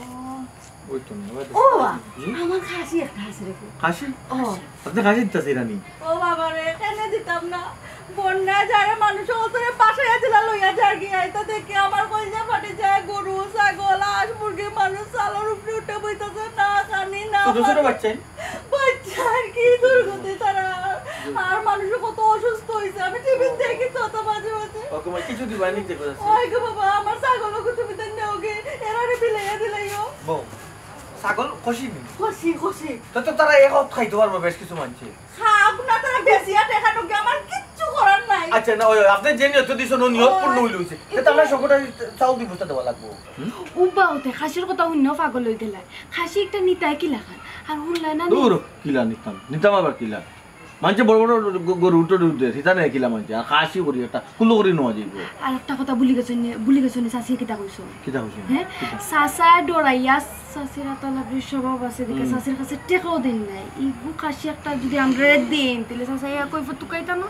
ওই তো না, ওই তো ও বাবা, জি? আমার খাসি একটা আছে রে। খাসি? ও। আপনে খাসি দিতা চাইরা নি? ও বাবা রে, কেনে দিতাম না? বন্যায় যারা মানুষ অন্তরে বাসায় দিলা লইয়া যার গিয়া, এটা দেখে আমার কলিজা ফাটি যায়। গরু, ছাগল, হাঁস, মুরগি, মানুষ চালর উপরে উঠে বইতাছে, না খানি, না ছোট ছোট পানি। বাচ্চা? বাচ্চা আর কি দুর্গতি তারা। আর মানুষ কত অসুস্থ হইছে, আমি টিভিত দেখি তো, তো মাঝে মাঝে। ওকে, মা, কিছু দিবা নি, দেখো যাচ্ছে। ওই গো বাবা, আমার ছাগল ওকে তুমি তো নেও গে, এরারে বিলাইয়া দিলাইও। বউ, ছাগল খসি নি? খসি, খসি। তো, তো তারা এক হপ্তা খাইতে পারবো বেশ কিছু মানষে। খাক না, তারা বেশি আর টেকা ঢুকে, আমার কিচ্ছু করার নাই। আচ্ছা, না, ওই, ওই, আপনি যে নিয়ত দিছেন, ও নিয়ত পূর্ণ হইল হইছে। তো আমরা সকলটা চাউল দুই বস্তা দেওয়া লাগবো। উব্বা হতে খাসির কথা হুনিয়া পাগল হয়ে গেলায়। খাসি একটা নিতায় কিলা খান? আর হুনলা না নি? দূর, কিলা নিতাম? নিতাম আবার কিলা? মানষে বড় বড় গ-, গরু উঠে দুধ দেয়, সেটা নেয় কিলা মানষে? আর খাসি করি একটা, কুলো করি নেওয়া যাইব। আর একটা কথা ভুলি গেছো নি, ভুলি গেছো নি, চাচিয়ে কিতা কইছো? কিতা কইছো? হ্যাঁ? কিতা? চাচায় ডরাইয়া, চাচির আতালা বেশ স্বভাব আছে, দেখে হুম। চাচির কাছে টেকাও দেন নাই। ইগু খাসি একটা যদি আমরা দেন, তাহলে চাচায় ইয়া কইব তুকাইতা না?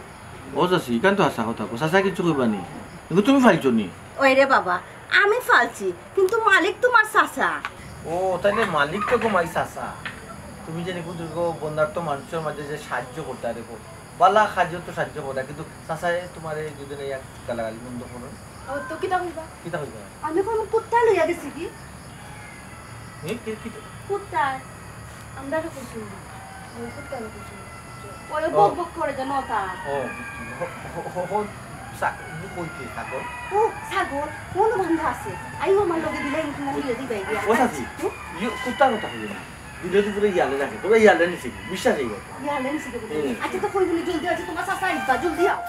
ও চাচি, ইখান তো হাছা কথা কও, চাচায় কিছু কইবা নি? কিন্তু তুমি ফালছো নি? ওই রে বাবা, আমি ফালছি, কিন্তু মালিক তোমার চাচা। ও, তাইলে মালিক তো তোমার চাচা। তুমি যে নিকুন দুর্গ বন্যার্ত মানুষের মাঝে যে সাহায্য করতে পারে গো, বালা সাহায্য তো সাহায্য করতে, কিন্তু চাচায় তোমার এই দুদিনে এক গালাগালি বন্ধ করো। ও, তো কিতা কইবা? কিতা কইবা? আমি কোনো কুত্তা লইয়া গেছি কি? এ, কি, কি তো? কুত্তা। আমরা তো কিছু না। ওই কুত্তা না কিছু না। ওই ও। বক বক করে যে নটা। ও, হ-, হ-, হ-, হ-, ছা-, কই কি ছাগল? ও, ছাগল। কোন বান্ধা আছে? আইও আমার লগে দিলে, আমি তোমার লগে দিবাই দিয়া। ও, চাচি, হুম? ইয়ে, কুত্তার কথা কইও না। দিলে তো পুরো ইয়ালে রাখে। তোমরা ইয়ালে নিছে কি? বিশ্বাস হয়ে গেল। ইয়ালে নিছে কি? হুম। আচ্ছা, তো কই বলি জলদি আছে, তোমার চাচা আইবা, জলদি আও।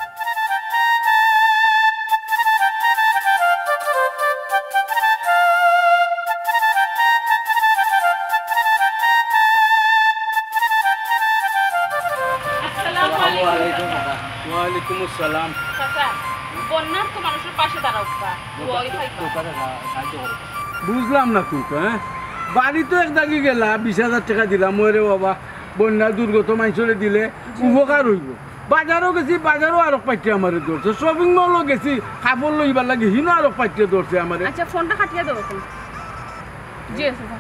আসসালামু আলাইকুম। ওয়ালাইকুম আসসালাম। চাচা, বন্যার্ত মানুষের পাশে দাঁড়াও, দোয়া অই পাইবা। বুঝলাম না কিন্তু, হ্যাঁ? বাড়ি তো এক দাগি গেলা, বিশ হাজার টেকা দিলাম, ওরে বাবা, বন্যা দুর্গত মানুষরে দিলে উপকার হইব। বাজারও গেছি, বাজারও আরক পাইট্টে আমারে ধরছে, শপিং মলও গেছি, কাপড় লইবার লাগি, হিনো আরক পাইট্টে ধরছে আমারে। আচ্ছা, ফোনটা কাটিয়া দাও এখন। জি, আছে, স্যার।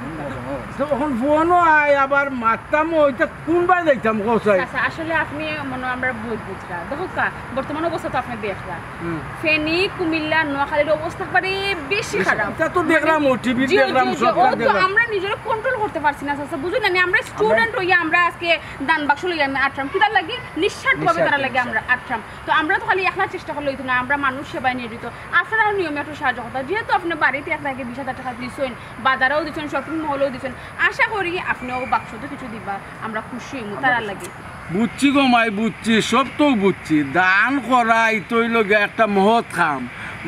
তো এখন ফোনও আয়, আবার মারতামও, ইটা কোন বায় যাইতাম, কও চাই? আচ্ছা, আসলে আপনি মনে হয় আমরা ভুল বুঝরা। দেখো কা, বর্তমান অবস্থা তো আপনি দেখরা। হুম। ফেনী, কুমিল্লা, নোয়াখালীর অবস্থা একবারে বেশি বেশি খারাপ। ইটা তো দেখলাম, ও টিভি জি, দেখলাম, জি, জি, সবটা ও তো দেখলাম। আমরা নিজেরে কন্ট্রোল করতে পারছি না, চাচা, বুঝলেন না? আমরা স্টুডেন্ট হইয়া আমরা আজকে দান বাক্স লইয়া আমি আটরাম। কিতার লাগি? নিঃস্বার্থভাবে নিঃস্বার্থ, তারা লাগি আমরা নিঃস্বার্থ। আটরাম। তো আমরা তো খালি একলা চেষ্টা করলে হইতো না, আমরা মানুষ সেবায় নিয়োজিত। আপনারাও নিয়মে একটু সাহায্য করতা। যেহেতু আপনি বাড়িতে এক দাগে বিশ হাজার টেকা দিছেন, বাজারেও দিছেন, শপিং মলেও দিছেন, আশা করি আপনিও বাক্সত কিছু দিবা, আমরা খুশি হইমু তারার লাগি। বুঝছি গো মাই, বুঝছি, সব তো বুঝছি। দান করা ইতো অইলো গিয়া একটা মহৎ কাম।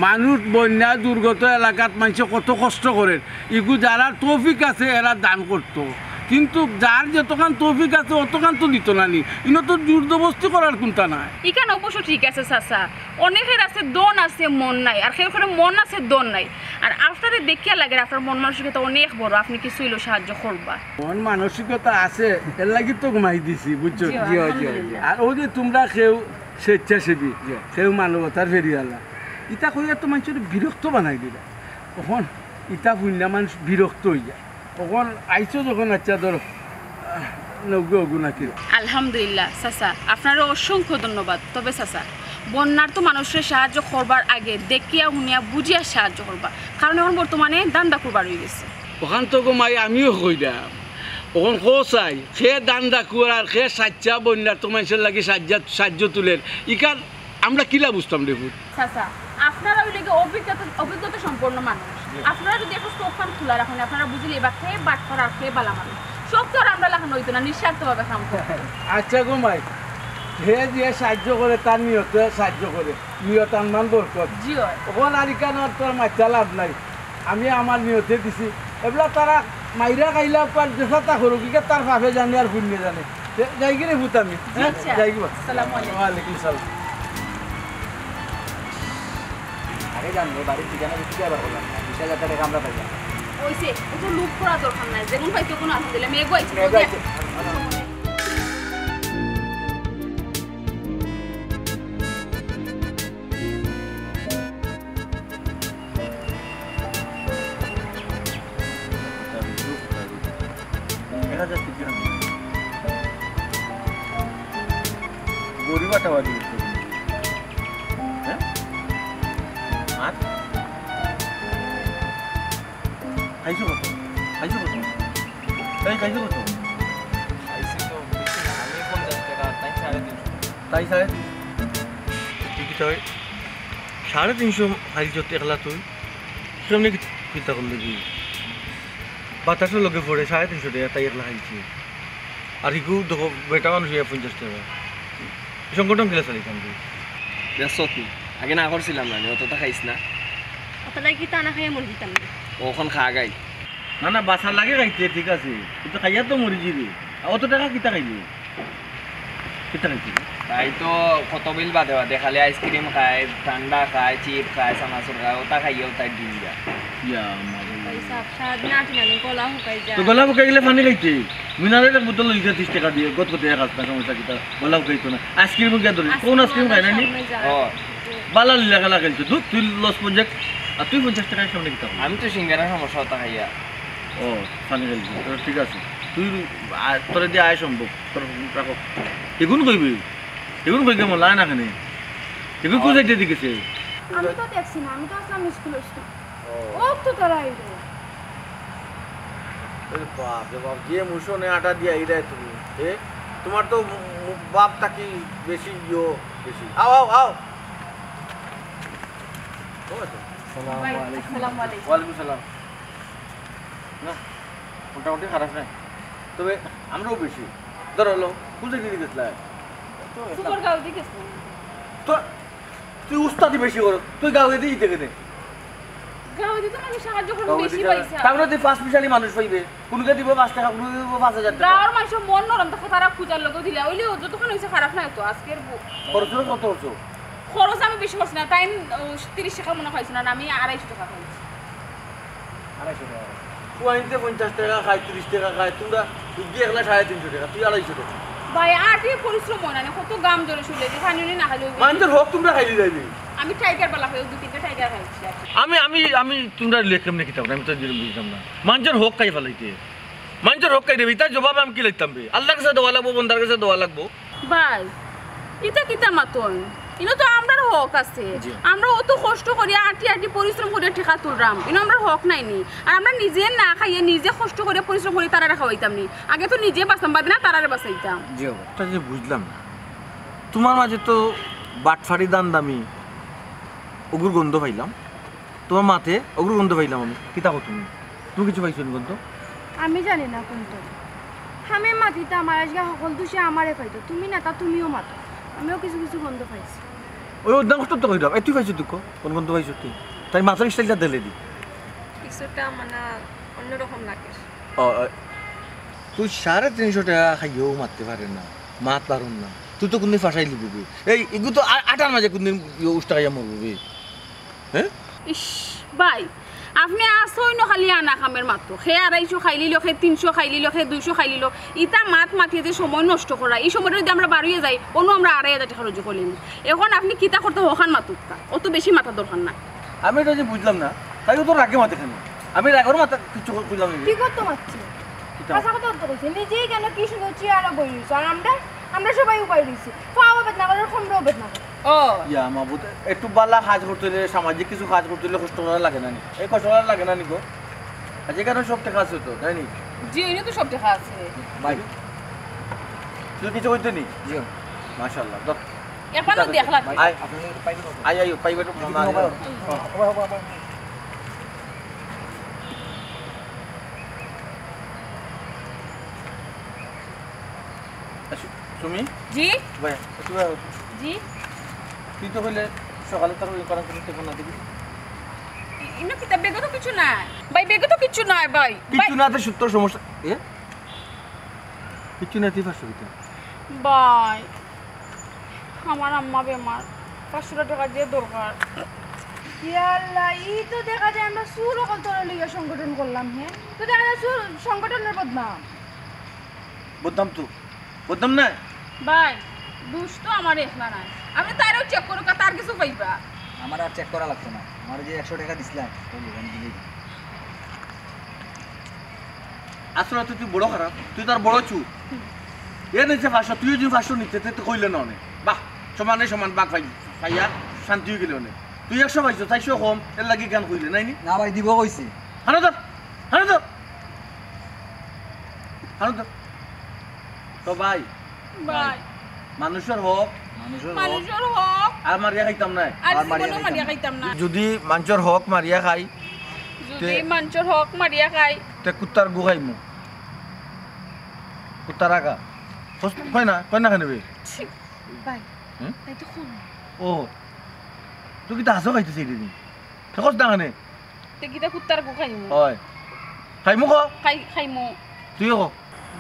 মানুষ বন্যা দুর্গত এলাকাত মানষে কত কষ্ট করের, ইগু যারার তৌফিক আছে এরা দান করতো, কিন্তু যার যতখান তৌফিক আছে অতখান তো দিতো না নি। ইনো তো জোর জবরদস্তি করার কুন্তা নাই। ইখান অবশ্য ঠিক আছে চাচা, অনেকের আছে ধন আছে মন নাই, আর কেউ করে মন আছে ধন নাই। আর আপনারে দেখিয়া লাগে আপনার মন মানসিকতা অনেক বড়, আপনি কিছু হইলেও সাহায্য করবা। মন মানসিকতা আছে, এর লাগি তো ঘুমাই দিছি, বুঝছো? জি, জি, জি, জি। আলহামদুলিল্লাহ। আর ওই যে তোমরা কেউ স্বেচ্ছাসেবী, জি। কেউ মানবতার ফেরিওয়ালা, ইতা কইয়া তো মানুষরে বিরক্ত বানাই দিলা। তখন ইতা হুনিয়া মানুষ বিরক্ত হইয়া। তখন আইছো যখন, আচ্ছা ধরো, আহ, নৌকো ওগু নাকি? আলহামদুলিল্লাহ চাচা, আপনারে অসংখ্য ধন্যবাদ। তবে চাচা, বন্যার্ত মানুষরে সাহায্য করবার আগে দেখিয়া হুনিয়া বুঝিয়া সাহায্য করবা, কারণ এখন বর্তমানে ধান্দা করবার হয়ে গেছে। অখান তো গো মাই আমিও কইরাম, অখন কও চাই, কে ধান্দা করার, কে সাচ্চা বন্যার্ত মানষর লাগি সাহায্য, সাহায্য তুলের, ইখান আমরা কিলা বুঝতাম রে পুত? চাচা, আপনারা অইলে গিয়া অভিজ্ঞতা, অভিজ্ঞতা সম্পন্ন মানুষ। জি। আপনারা যদি একটু চোখ কান খোলা রাখেন, আপনারা বুঝিলে বা কে বাটপার আর কে বালা মানুষ। সব তো আর আমরা লাখান হইতো না, নিঃস্বার্থভাবে কাম করে। আচ্ছা গো মাই, হে যে সাহায্য করে, তার নিয়তে সাহায্য করে, নিয়ত আনমান বরকত। জি অয়। অখন আর ইখান আর তোর মাইতা লাভ নাই। আমি আমার নিয়তে দিছি। এবলা তারা মাইরা খাইলা পার যেসাতা করুক, ইগু তার বাপে জানে আর পুন্যে জানে। তে যাইগি রে পুত আমি, জি, হ্যাঁ? আচ্ছা। যাইগি বা। আসসালামু আলাইকুম। ওয়ালাইকুম সালাম। আগে জানবো, বাড়ির ঠিকানা দিতে আবার বললাম না। বিশ হাজার টেকা আমরা পাইলাম। ওইছে, অত লোভ করা দরকার নাই। যেমন পাইছো কোনো আলহামদুলিল্লাহ, মেঘ আইছে, মেঘ আইছে। গরিব আটাবাজি করতে হবে। হ্যাঁ? আর? খাইছো কত? খাইছো কত? তাই খাইছো কত? খাইছি তো বেশি না, আমি পঞ্চাশ টেকা, তাই সাড়ে তিনশো। তাই সাড়ে তিনশো? তুই কি তাই? সাড়ে তিনশো খাইলছত একলা তুই? কেমনে কি-, কিতা করলে কি? বাতাসর লগে পড়ে সাড়ে তিনশো টেকা তাই একলা খাইছে। আর ইগু দেখো, বেটা মানুষ অইয়া পঞ্চাশ টেকা। সংগঠন কিলা চালাইতাম তুই? ব্যস্ত তুই। আগে না করছিলাম না, অতটা খাইস না। অতটা কিতা না খাইয়া মরি যিতাম নি? অখন খা গাই। না, না, বাঁচার লাগে খাইতে, ঠিক আছে। কিন্তু খাইয়া তো মরি যিবি। আর অত টেকা কিতা খাইলি? কিতা খাইলি? তাই তো কত বিল বাদে বাদে খালি আইসক্রিম খায়, ঠান্ডা খায়, চিপ খায়, চানাচুর খায়, অতা খাইয়াউ তাই দিন যায়। ইয়া মাবুদ। ভাই সাহেব, সারাদিন আটি নানি গলা হুকাই যায়। তো গলা হুকাই গেলে পানি খাইতে। মিনারেল এক বোতল লইতে ত্রিশ টেকা দিয়া, গত গত এক আস্তা সমস্যা কিতা? গলা হুকাইতো না। আইসক্রিম গিয়া ধরি। কোন আইসক্রিম খায় না নি? সামনে যায়। ও। বালা লীলা খেলা খেলছে। ধুর, তুই লস প্রজেক্ট। আর তুই পঞ্চাশ টেকার সামনে কিতা করলি? আমি তো সিঙ্গারা সমস্যা অতা খাইয়া। ও, পানি খাইলি। তো ঠিক আছে। তুই আ-, তোরে দিয়া আয় সম্ভব। তোর রাখো। এগুন কইবি? এগুন কই গেমো? লাই না কেনে? এগুন কোন সাইডে দিকেছে? আমি তো দেখছি না, আমি তো আসলাম স্কুল, স্কুল। ও। ও তো তারা আইলো। আরে বাপ রে বাপ, যে মুষনে আটা দিয়া আইরায় তুমি, এ? তোমার তো মু-, মু-, বাপ থাকি বেশি ইয়ো বেশি। আও, আও, আও। ও আচ্ছা। ভাই, আসসালামু আলাইকুম। ওয়ালাইকুম সালাম। না, মোটামুটি খারাপ নায়, তবে আমরাও বেশি। ধরো হলো, কোন জায়গায় গেছিলা? সুপার গাঁও দিয়ে গেছিলাম। তো তুই উস্তাদি বেশি করো, তুই গাঁওয়ে দিয়ে দিতে কেনে? গাঁওয়ে দিতে না, আমি সাহায্য করবো, গাঁওয়ে বেশি দিতে না। পয়সা। তারপরে তুই পাঁচ মিশালি মানুষ পাইবে, কোনকে দিব পাঁচ টাকা, কোনকে দিব পাঁচ হাজার টাকা। গাঁওর মানুষ মন নরম, তো তারা পূজার লোকও দিলে, ওইলে যতক্ষণ হয়েছে খারাপ নায় তো। আজকের ব-, খরচ হলো কত খরচ? খরচ আমি বেশি করছি না, তাই, ও, তিরিশ টাকা মনে হয় পাইছি না, আমি আড়াইশো টাকা পাইছি। আড়াইশো টাকা। ফুয়াইন্তে পঞ্চাশ টাকা খায়, তিরিশ টাকা খায়, তোমরা গিয়ে একলা সাড়ে তিনশো টাকা, তুই আড়াইশো টাকা। ভাই, আর কি পরিশ্রম হয় না, কত গাম জলে শুলে, যে খানি না খালি ওই মানুষের হক তোমরা খাইলে যাইবে। আমি টাইগার বালা খাই, দুই তিনটা টাইগার খাইছি আর কি। আমি, আমি, আমি তোমরা লেখলাম নাকি তখন, আমি তো জিরো বুঝলাম না। মানুষের হক খাই ফেলাইতে, মানুষের হক খাই দেবে, তার জবাব আমি কি লিখতাম বে? আল্লাহর কাছে দেওয়া লাগবো, বন্দার কাছে দেওয়া লাগবো। ভাই, ইতা কিতা মাতইন? ইনো তো আমরার হক আছে। জি। আমরা অত কষ্ট করিয়া, আটি আটি পরিশ্রম করিয়া টেকা তুলরাম। ইনো আমরার হক নাই নি? আর আমরা নিজে না খাইয়া, নিজে কষ্ট করিয়া পরিশ্রম করি তারারে খাওয়াইতাম নি? আগে তো নিজে বাঁচতাম, বাদে না তারারে বাঁচাইতাম। জি, অবশ্যই। একটা জিনিস বুঝলাম না। তোমার মাঝে তো বাটফারি, দান্দামি, অগুর গন্ধ পাইলাম। তোমার মাতে অগুর গন্ধ পাইলাম আমি। কিতা কও তুমি? তুমি কিছু পাইছো নি গন্ধ? আমি জানি না কোন তো। আমি মাতিতাম, আর আজকে সকল দোষে আমারে পাইতো। তুমি না, তা তুমিও মাতো। আমিও কিছু কিছু গন্ধ পাইছি। ওই অর্ধাঙ্গ তো কইলাম। এই তুই পাইছো দুঃখ? কোন গন্ধ পাইছো তুই? তাই মাথার স্টাইলটা দিলে দি। কিছুটা মানে অন্যরকম লাগে। ও, ও, তুই সাড়ে তিনশো টাকা খাইয়াও মাততে পারে না, মাত পারুন না। তুই তো কোনদিন ফাঁসাই লিবি। এই, এগু তো আ-, আটার মাঝে কোনদিন ইয়ে উষ্টা খাইয়া মরবো বে। হ্যাঁ? ইস, ভাই, আপনি আসইন খালি আনা কামের মাতো। হে আড়াইশো খাইলিল, হে তিনশো খাইলিল, হে দুইশো খাইলিল। ইতা মাত মাতিয়ে যে সময় নষ্ট করা, এই সময়টা যদি আমরা বাড়িয়ে যাই, অন্য আমরা আড়াই হাজার টাকা রুজি করলাম। এখন আপনি কিতা করতে হখান মাতুক্কা, অত বেশি মাতার দরকার না। আমি এটা যে বুঝলাম না, তাই ও তো রাগে মাতে কেন? আমি রাগের মাথা কিছু বুঝলাম না। কি করতে মারছি? কিতা? হাছা কথা তো কইছে, নিজেই কেন কি সুন্দর চেয়ারো বই রইছো, আর আমরা, আমরা সবাই উবাই রইছি। ফাও বেদনা করে, কোমরও বেদনা করে। ও। ইয়া মাবুদ, একটু বালা কাজ করতে হইলে, সামাজিক কিছু কাজ করতে হইলে কষ্ট করা লাগে না নি? এই কষ্ট করা লাগে না নি গো? আজ এখানে সব টেকা আছে তো, তাই নি? জি, এনে তো সব টেকা আছে। ভাই, তুই কিছু কইতে নি? জি। মাশাআল্লাহ, ধর। এখন তো দেখলাম। আয়। আপনি পাইবেন কত? আয়, আয়, পাইবে তো, মামা, আয়। হবে, হবে, হবে। আচ্ছা, সুমি? জি? ভাই, একটু ভাই। জি? তুই তো কইলে সকালে তোর ওই করার কোনো টেকা না দিবি? ইনো কিতা, বেগো তো কিছু নাই। ভাই, বেগো তো কিছু নাই, ভাই। কিছু ভাই। না, তো সত্তর সমস্যা। এ? কিছু না, তুই পাঁচশো দিতে। ভাই, আমার আম্মা বেমার, পাঁচশো টেকা যে দরকার। ইয়া আল্লাহ, ই তো দেখা যায় আমরা চুর অকল তোরে লইয়া সংগঠন করলাম, হে? তো দেখা যায় চুর সংগঠনের বদনাম। বদনাম তো, বদনাম নাই? ভাই, দোষ তো আমার একলা নাই। আপনি তারেও চেক করুক, আর তার কিছু পাইবা। আমার আর চেক করা লাগতো না। আমার যে একশো টেকা দিছিলাম, ওই দোকানে দিলেই। আসলে তো তুই বড় খারাপ, তুই তার বড় চুর। এ নিচে পাঁচশো, তুইও যদি পাঁচশো নিতে, তে তো কইলে না অনে। বাহ, সমানে সমান ভাগ পাই, পাইয়া শান্তি হয়ে গেলে অনে। তুই একশো পাইছো, চারশো কম, এর লাগি গান কইলে, নাই নি? না ভাই, দিব কইছি। হানো ধর, হানো ধর, হানো ধর। তো ভাই, ভাই। মানুষের হক মানুষর হক। মানুষর হক আর মারিয়া খাইতাম না। আর আর মারিয়া জীবনও খাইতাম মারিয়া না। খাইতাম না। যদি মানষর হক মারিয়া খাই, যদি তে মানষর হক মারিয়া খাই। তে কুত্তার গু খাইমু। কুত্তার আগা। কস-, কয় না, কয় না কেনে বে? ছি। ভাই, হুম? তাই তো কোন? ও, তুই কিতা হাছাউ খাইতেছিস রে? তে কস না কেনে? তে কিতা কুত্তার গু খাইমু? অয়। খাইমু ক? খাই-, খাইমু। তুইও ক।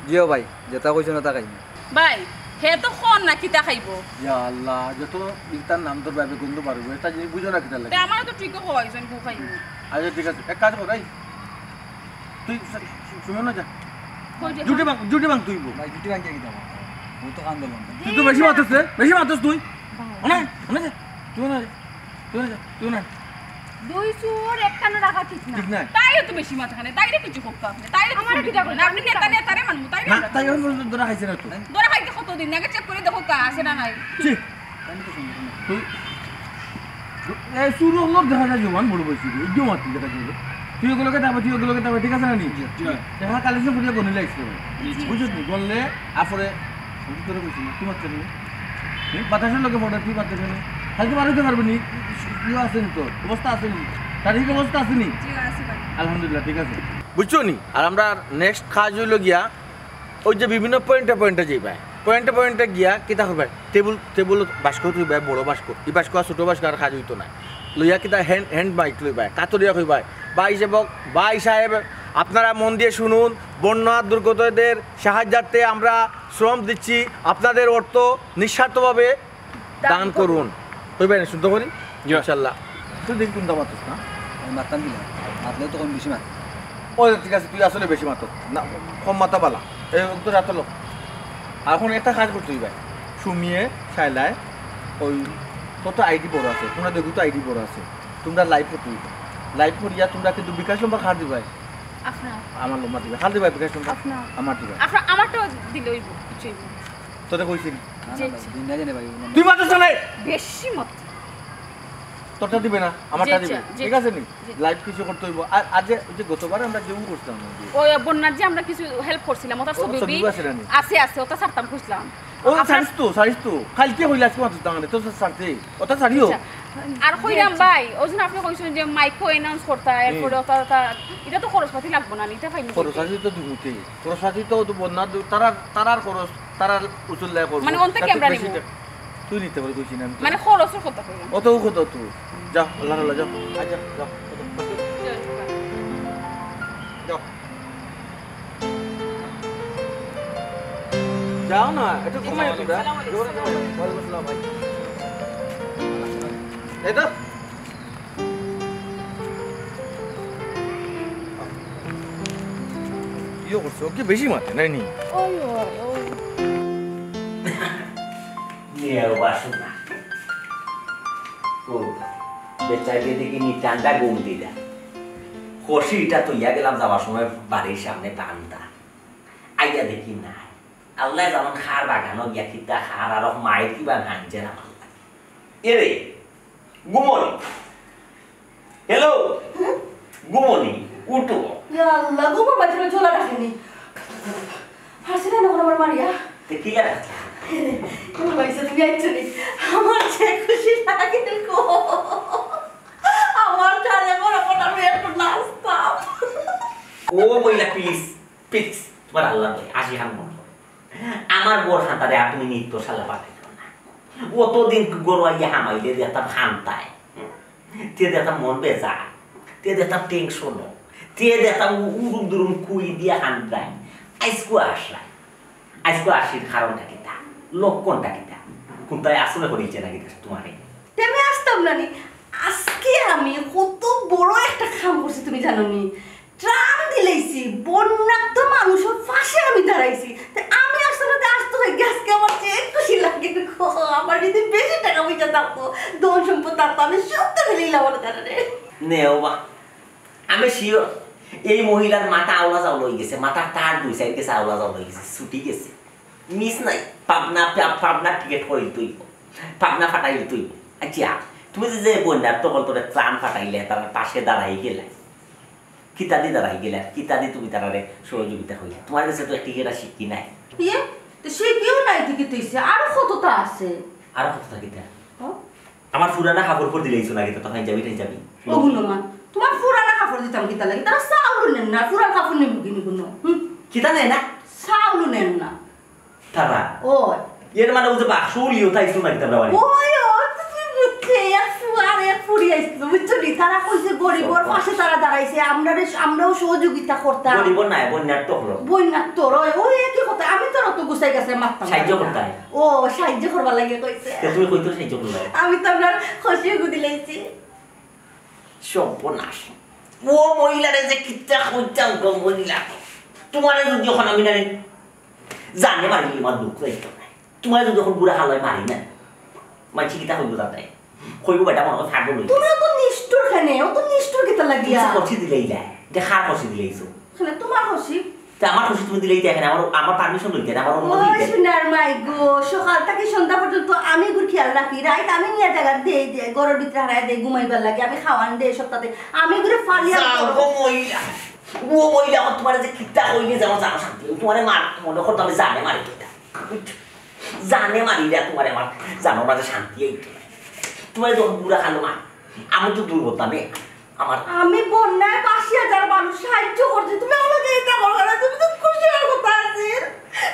জিও ভাই, যেটা কইছো না তা খাইমু। ভাই, হে তো কর না কিতা খাইবো। ইয়া আল্লাহ, যত ইতার নাম তোর ভাইবে গন্ধ পারবো, এটা জিনিস বুঝো না কিতা লাগে। তে আমারে তো ঠিকও কইছইন গু খাইমু। আচ্ছা ঠিক আছে, এক কাজ কর, এই তুই সু-, সু-, সুমন না যা। কই যে জুটি ভাঙ, জুটি ভাঙ তুই বল। ভাই, জুটি ভাঙ কে কিতা? ও তো কান দিলাম। তুই তো বেশি মাতস রে, বেশি মাতস তুই। ভাই। অনে, অনে যা। তুই না যা, তুই না যা, তুই না। দুই চুর এক কানো রাখা ঠিক না। ঠিক না। তাইরে তো বেশি মাথা খানে, তাইরে কিছু করতে আপনি, তাইরে কিছু আমারে করতে কিতা আপনি। করতে? আপনি নেতা, নেতারে মানবো, তাইরে না, আমরা তাই ধরা খাইছে না তো। ধরা খাইতে কতদিন আগে চেক করে দেখো কা আছে না নাই। ছি। তুই, এই চুর অকলর দেখা যায় জবান বড় বয়সী, এই যে মাতি দেখা যায়। তুই ওগুলোকে তারপর, তুই ওগুলোকে তারপর, ঠিক আছে না নি? জি, জি। দেখা কালেকশন করিয়া গনিলে আসতে হবে। জি, জি। বুঝছিস নি? গনলে, আফরে, আমি তোরে কইছি না, তুই মাততে কেনে? হুম? বাতাসর লগে পড়ে, তুই মাততে কেনে? কালকে বার হইতে পারবি নি? ইয়ে আছে নি তোর? অবস্থা আছে নি? শারীরিক অবস্থা আছে নি? জি, আছে ভাই। আলহামদুলিল্লাহ, ঠিক আছে। বুঝছো নি? আর আমরা নেক্সট কাজ হইলো গিয়া, ওই যে বিভিন্ন পয়েন্টে পয়েন্টে যাইবায়, পয়েন্টে পয়েন্টে গিয়া কিতা করবায়? টেবিল, টেবিল বাস্ক থইবায়, বড় বাস্ক, ই বাস্ক আর ছোট বাস্ক আর কাজ হইতো না। লইয়া কিতা হ্যান্ড, হ্যান্ড মাইক লইবায়, কাতরিয়া কইবায়, "ভাই সাহেব, ভাই সাহেব, আপনারা মন দিয়ে শুনুন, বন্যা দুর্গতদের সাহায্যার্থে আমরা শ্রম দিচ্ছি, আপনাদের অর্থ নিঃস্বার্থভাবে দান দান করুন।" করুন। কইবায় না, শুনতে করি? জি। ইনশাল্লাহ। তুই দেখ কোনটা মাতস না? আমি মাততাম কি না? মাতলেও তখন বেশি মাত। ও, ঠিক আছে, তুই আসলে বেশি মাতস না, কম মাতা বালা। এই তো রাত হলো। এখন একটা কাজ করতে হইবে, সুমিয়ে, শাইলায়, ওই কত আইডি বড় আছে, তোমরা দেখো তো আইডি বড় আছে, তোমরা লাইভ করতে হইবে। লাইভ করিয়া তোমরা কিন্তু বিকাশ নম্বর কার দিবায়? আপনার। আমার নম্বর দিবায়, কার দিবায় বিকাশ নম্বর? আপনার। আমার দিবায়। আপনার, আমারটাও দিলে হইব, বুঝছি। তোরে কইছি নি? না, না, জি, ভাই, জি। দিন না জানে ভাই, মানে তুই মাতস না রে। বেশি মত। তোরটা দিবে না, আমারটা জি, দিবে। জি, ঠিক আছে নি? জি। লাইভ কিছু করতে হইব। আর, আর যে, ওই যে গতবার আমরা যেমন করছিলাম না, যে ওই বন্যার যে আমরা কিছু হেল্প করছিলাম, ওটার ও, ছবি ছবি উবি আছে না নি? আছে, আছে, ওটা ছাড়তাম খুঁজলাম। ও, আপনার ছাড়িস তো, ছাড়িস তো। কালকে হইলে আজকে মাত্র দাঁড়ালে, তো ছাড়তে। ওটা ছাড়িও। আচ্ছা। আর কইলাম ভাই, ওই জন্য আপনি কইছেন যে মাইকও অ্যানাউন্স করতা, হুম। এরপরে ওটা, ওটা, এটা তো খরচপাতি লাগবো না, নিতে পাইনি। খরচপাতি তো দুমুতে। খরচপাতি তো, তো বন্যার দু-, তারার, তারার খরচ, তারার উসুল দেয় করবো। মানে, অন্তে তাতে ক্যামেরা বেশি নিবো? টা-, তুই নিতে পারবি, কইছি না আমি তো। মানে, খরচের কথা কইলাম। অত কত তুই? যা, আল্লাহ আল্লাহ, যা। আচ্ছা, যা। যাও না, একটু ঘুমাই একটু, যা। আসসালামু আলাইকুম। ওয়ালাইকুম আসসালাম, ভাই। এই তো। ইয়ে করছে, ও কি বেশি মাতে, নাই নি? ওই, ওই, ওই। নিয়ে বাসু না। ও, বেচারিকে দেখি নি ঠান্ডা ঘুম দিলা। কষিটা তো ইয়া গেলাম যাওয়ার সময় বাড়ির সামনে বান্দা। আইয়া দেখি নাই। আল্লাহ জানইন কার বাগানো গিয়া কিতা কার আর মায়ের কিবা হানছে না আল্লাহ। এরে, ঘুমনি। হ্যালো, ঘুমনি, উঠো। ইয়া আল্লাহ, ঘুমো বাজে চলা রাখেনি। হাসি না করে আমার মারিয়া। তে কি লাগা? ঘুমো বাজে তুমি আইছো নি। আমার যে খুশি লাগে গো। আমার জানে বড় বড় আমি একটু নাচতাম। ও বইলা, প্লিজ, প্লিজ, তোমার আল্লাহ বই, আসি হান মন করে। আমার বউর হাতারে আর তুমি নিত্য শালা পাঠাইও না। অতদিন গরু আইয়া হামাইলে দেখতাম হান্তায়, তে দেখতাম মন বেজা, তে দেখতাম টেনশন, তে দেখতাম উড়ুম দুরুম কুই দিয়া হান্তায়। আইজকু আসলায়, আইজকু আসির কারণটা কিতা, লক্ষণটা কিতা, কোনটায় আসলে করিছে না কিতা তোমারে? তে আমি আসতাম না নি। আজকে আমি কত বড় একটা কাম করছি তুমি জানো নি? ত্রাণ দিলাইছি, বন্যার্ত মানুষের পাশে আমি দাঁড়াইছি। তে আমি আসলে তো আসতে হয়, আজকে আমার যে খুশি লাগে গো। আমার যদি বেশি টাকা পয়সা থাকতো, ধন সম্পদ থাকতো, আমি সব তো ফেলে দিলাম ওর কারণে। নেও বা, আমি শিওর এই মহিলার মাথা আওলা যাওয়া লই গেছে, মাথার তার দুই সাইড গেছে, আওলা যাওয়া লই গেছে, ছুটি গেছে, মিস নাই। পাবনা, পা-, পাবনা টিকিট করিল তুই, পাবনা ফাটাইল তুই। আচ্ছা, তুমি যে, যে বন্যার্ত অকলতরে ত্রাণ ফাটাইলে, তারার পাশে দাঁড়াই গেলে, কিতাদি দাঁড়াই গেলে, কিতাদি তুমি তারারে সহযোগিতা করিলে, তোমার গেছে তো একটি এটা শিক্ষি নাই। ইয়ে, তো সে কেউ নাই, টিকিট হইছে, আরো কতটা আছে। আর কথা কিতা? ও? আমার পুরানা কাপড় পর দিলাইছো না কিতা, তো পাঞ্জাবি টাঞ্জাবি? ও হুনো মা, তুমার পুরানা কাপড় দিতাম কিতা লাগি? তারা চাউলও নেন না, পুরান কাপড় নিমু কিনি কুনু? হুম। কিতা নেয় না? চাউলও নেন না। তারা? ওই। এর মানে ও যে বাক্স উলিও তাইছো না কিতা বাড়ি? ওই, ও তো তুমি বুঝছে, এক ফুয়ার এক ফুরি আইছিল, বুঝছো নি? তারা কইছে গরিবর পাশে তারা দাঁড়াইছে, আমরারে, আমরাও সহযোগিতা করতাম। গরিবর নায়, বন্যার্ত হলো। বন্যার্ত, ওই, ওই একই কথা, আমি তো অত গুছাই গেছে মারতাম সাহায্য পারি না। করতাম। ও, সাহায্য করবার লাগি কইছে। তে তুমি কইতো সাহায্য করলায়? আমি তো আমরার খুশি গুদি লাইছি। সর্বনাশ। ও মহিলারে যে কিতা কইতাম গো মহিলা। তুমারে যদি অখন আমি নারে জানে মারি আমার দুখ লাগতো না। তুমারে যদি অখন বুড়া হালায় মারি না, মানষে কিতা কইবো জানো? কইবো বেটা মনে হয় পাগল অইছে। তুমি অত নিষ্ঠুর কেনে? অত নিষ্ঠুর কিতা লাগিয়া? তুমি খুশি দিলাইলা। ইটা কার খুশি দিলাইছো? কেনে তুমার খুশি? তে আমার খুশি তুমি দিলাইতা কেনে? আমার, আমার permission লইতা না, আমার অনুমতি ওই দিতা না। সোনার মাই গো, সকাল থাকি সন্ধ্যা পর্যন্ত আমি এগুর খেয়াল রাখি। রাইত আমি নিয়া জাগাত দেই, দেই, ঘরর ভিতরে হারাই দেই, ঘুমাইবার লাগি। আমি খাওয়ান দেই, সবতা দেই। আমি এগুরে ফালিয়া যাও গো মহিলা। ও মহিলা, আমার তুমারে যে কিতা কইলে যাও, যাও শান্তি। তুমারে মার, মনে করতো আমি জানে মারি কিতা। জানে মারি রে তুমারে আমার, জানো না যে শান্তি এই তো। তুমারে যখন বুড়া খালো মার, আমি তো দুর্বল না রে। আমার আমি বন্যায় ভাসিয়া যারা মানুষ সাহায্য করছি, তুমি আমারে ইতা করো না, তুমি তো খুশি অওয়ার কথা আছিল,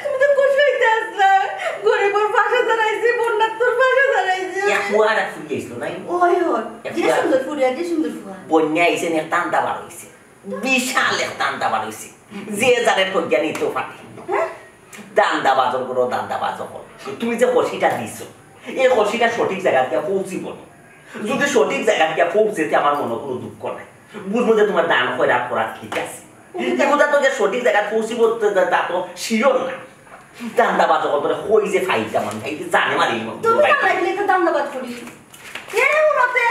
তুমি তো খুশি অইতে আছলায়, গরিবর পাশে দাঁড়াইছি, বন্যার্তর পাশে দাঁড়াইছি। এক ফুয়া আর এক ফুরি আইছিল নাই? ওই, ওই, এক যে ফুয়া। সুন্দর ফুরিয়া, যে সুন্দর ফুয়া। বন্যা আইছে, এক ধান্দা বার অইছে, বিশাল এক ধান্দা বার অইছে, যে যারে ঠকিয়া নিতেও পারে। হ্যাঁ? ধান্দা বাজর করো, ধান্দা বাজর করো। তুমি যে খুশিটা দিছো, এই খুশিটা সঠিক জাগাত গিয়া পৌঁছিবো না। যদি সঠিক জাগাত গিয়া পৌঁছে, তে আমার মনো কুনু দুঃখ নাই। বুঝমু যে তুমার দান খয়রাত করা ঠিক আছে। কিন্তু এগুলা তো যে সঠিক জাগাত পৌঁছিবো, তা, তা, তা তো sure না। ধান্দা বাজর করো, কই যে ফাইলটা মান, ফাইলটা জানে মারি নিবো। তুমি না লাগলে তো ধান্দা বাজ করি। এ উনাতে।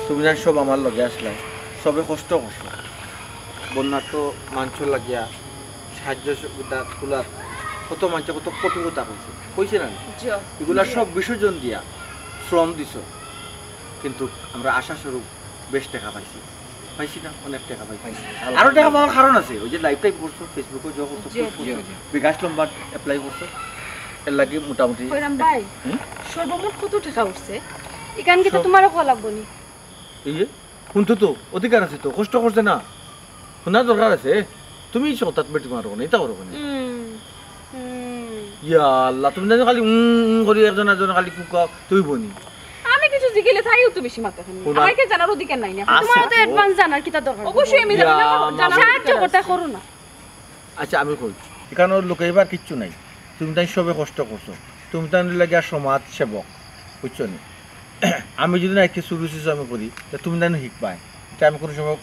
তুমি জানো সব আমার লগে আছলায়, সবে কষ্ট করছো। বন্যার্ত মানষর লাগিয়া সাহায্য সুবিধা তুলাত কত মানষে কত কটু কথা কইছে, কইছে না? জি। এগুলা সব বিসর্জন দিয়া শ্রম দিছো, কিন্তু আমরা আশা স্বরূপ বেশ টেকা পাইছি। পাইছি না? অনেক টেকা পাইছি। পাইছি। আরো টেকা পাওয়ার কারণ আছে, ওই যে live টাইভ করছো, Facebook-ও জো করছো, জি, post করছো, জি, জি। বিকাশ নম্বর apply করছো, এর লাগি মোটামুটি। কইরাম ভাই, হুম? সর্বমোট কত টেকা উঠছে? ইখান কিতা সব- তুমারে কওয়া লাগবো নি? এই যে, হুনতো তো, অধিকার আছে তো, কষ্ট করছে না, হুনার দরকার আছে। তুমি ইচ্ছা করতাত বেটি মারো না, ইতা করো না। হুম, হুম। ইয়া আল্লাহ, তুমি জানো খালি উম, উম করি একজন একজন খালি কুকাও, তুই বনি। আমি কিছু জিগিলে তাইও তো বেশি মাথা খানি। হুনার আমাকে জানার অধিকার নাই না। আছে। তুমার তো advance জানার কিতা দরকার? অবশ্যই আমি জানি না, ইয়া জানার সাহায্য অধিকার করতে আছে। করো না। আচ্ছা, আমি কই, ইখানো লুকাইবার কিচ্ছু নাই। তুমি তাইন সবে কষ্ট করছো, তুমি তাইন লাগিয়া সমাজ সেবক, বুঝছো নি? আমি যদি না একটু শুরু শেষ আমি করি, তে তুমি তাইন শিখবায়। তে আমি কুনু সময়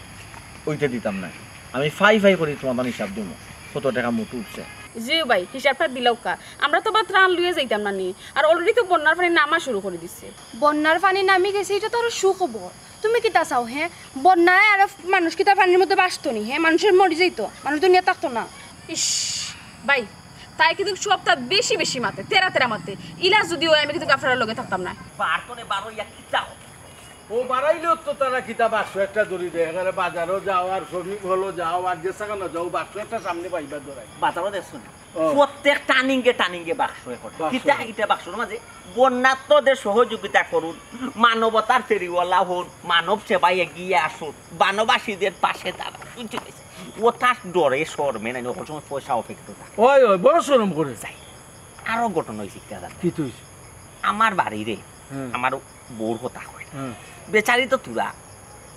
অইতে দিতাম না। আমি ফাই ফাই করি তুমার তান হিসাব দিমু, কত টেকা মোট উঠছে। জি ভাই, হিসাবটা দিলাউক্কা। আমরা তো বা ত্রাণ লইয়া যাইতাম না নি, আর already তো বন্যার পানি নামা শুরু করি দিছে। বন্যার পানি নামি গেছে, ইটা তো আরো সুখবর। তুমি কিতা চাও, হে? বন্যায় আর মানুষ কিতা পানির মধ্যে বাঁচতো নি, হে? মানুষের মরি যাইতো, মানুষ দুনিয়া থাকতো না। ইস, ভাই, তাই কিন্তু সবতা বেশি বেশি মাতে, তেরা তেরা মাতে। ইলা যদি অয়, আমি কিন্তু আপনারার লগে থাকতাম না। বার তনে বারো ইয়া কিতা? ও বাড়াইলেও তো তারা কিতা বাক্স একটা ধরি দেয়, এখানে বাজারও যাও আর shopping hall-ও যাও আর যে সেখানে যাও, বাক্স একটা সামনে পাইবা ধরাই। বাজারও দেখছো না? ও। প্রত্যেক turning-এ turning-এ বাক্স এখন। বাক্স। কিতা ইটা বাক্সর মাঝে বন্যার্তদের সহযোগিতা করুন, মানবতার ফেরিওয়ালা হন, মানব সেবায় এগিয়ে আসুন, বানবাসীদের পাশে দাঁড়ান। বুঝছো? ও তার ডরে শরমে নাই, অখন সময় পয়সা অপেক্ষা থাকে। ওই, ওই, বড় শরম করে। যাই। আরো ঘটনা হইছে, কিতা জানো? কি তুই? আমার বাড়িরে, হুম। আমার বউর কথা কই না। হুম। বেচারি তো তুরা।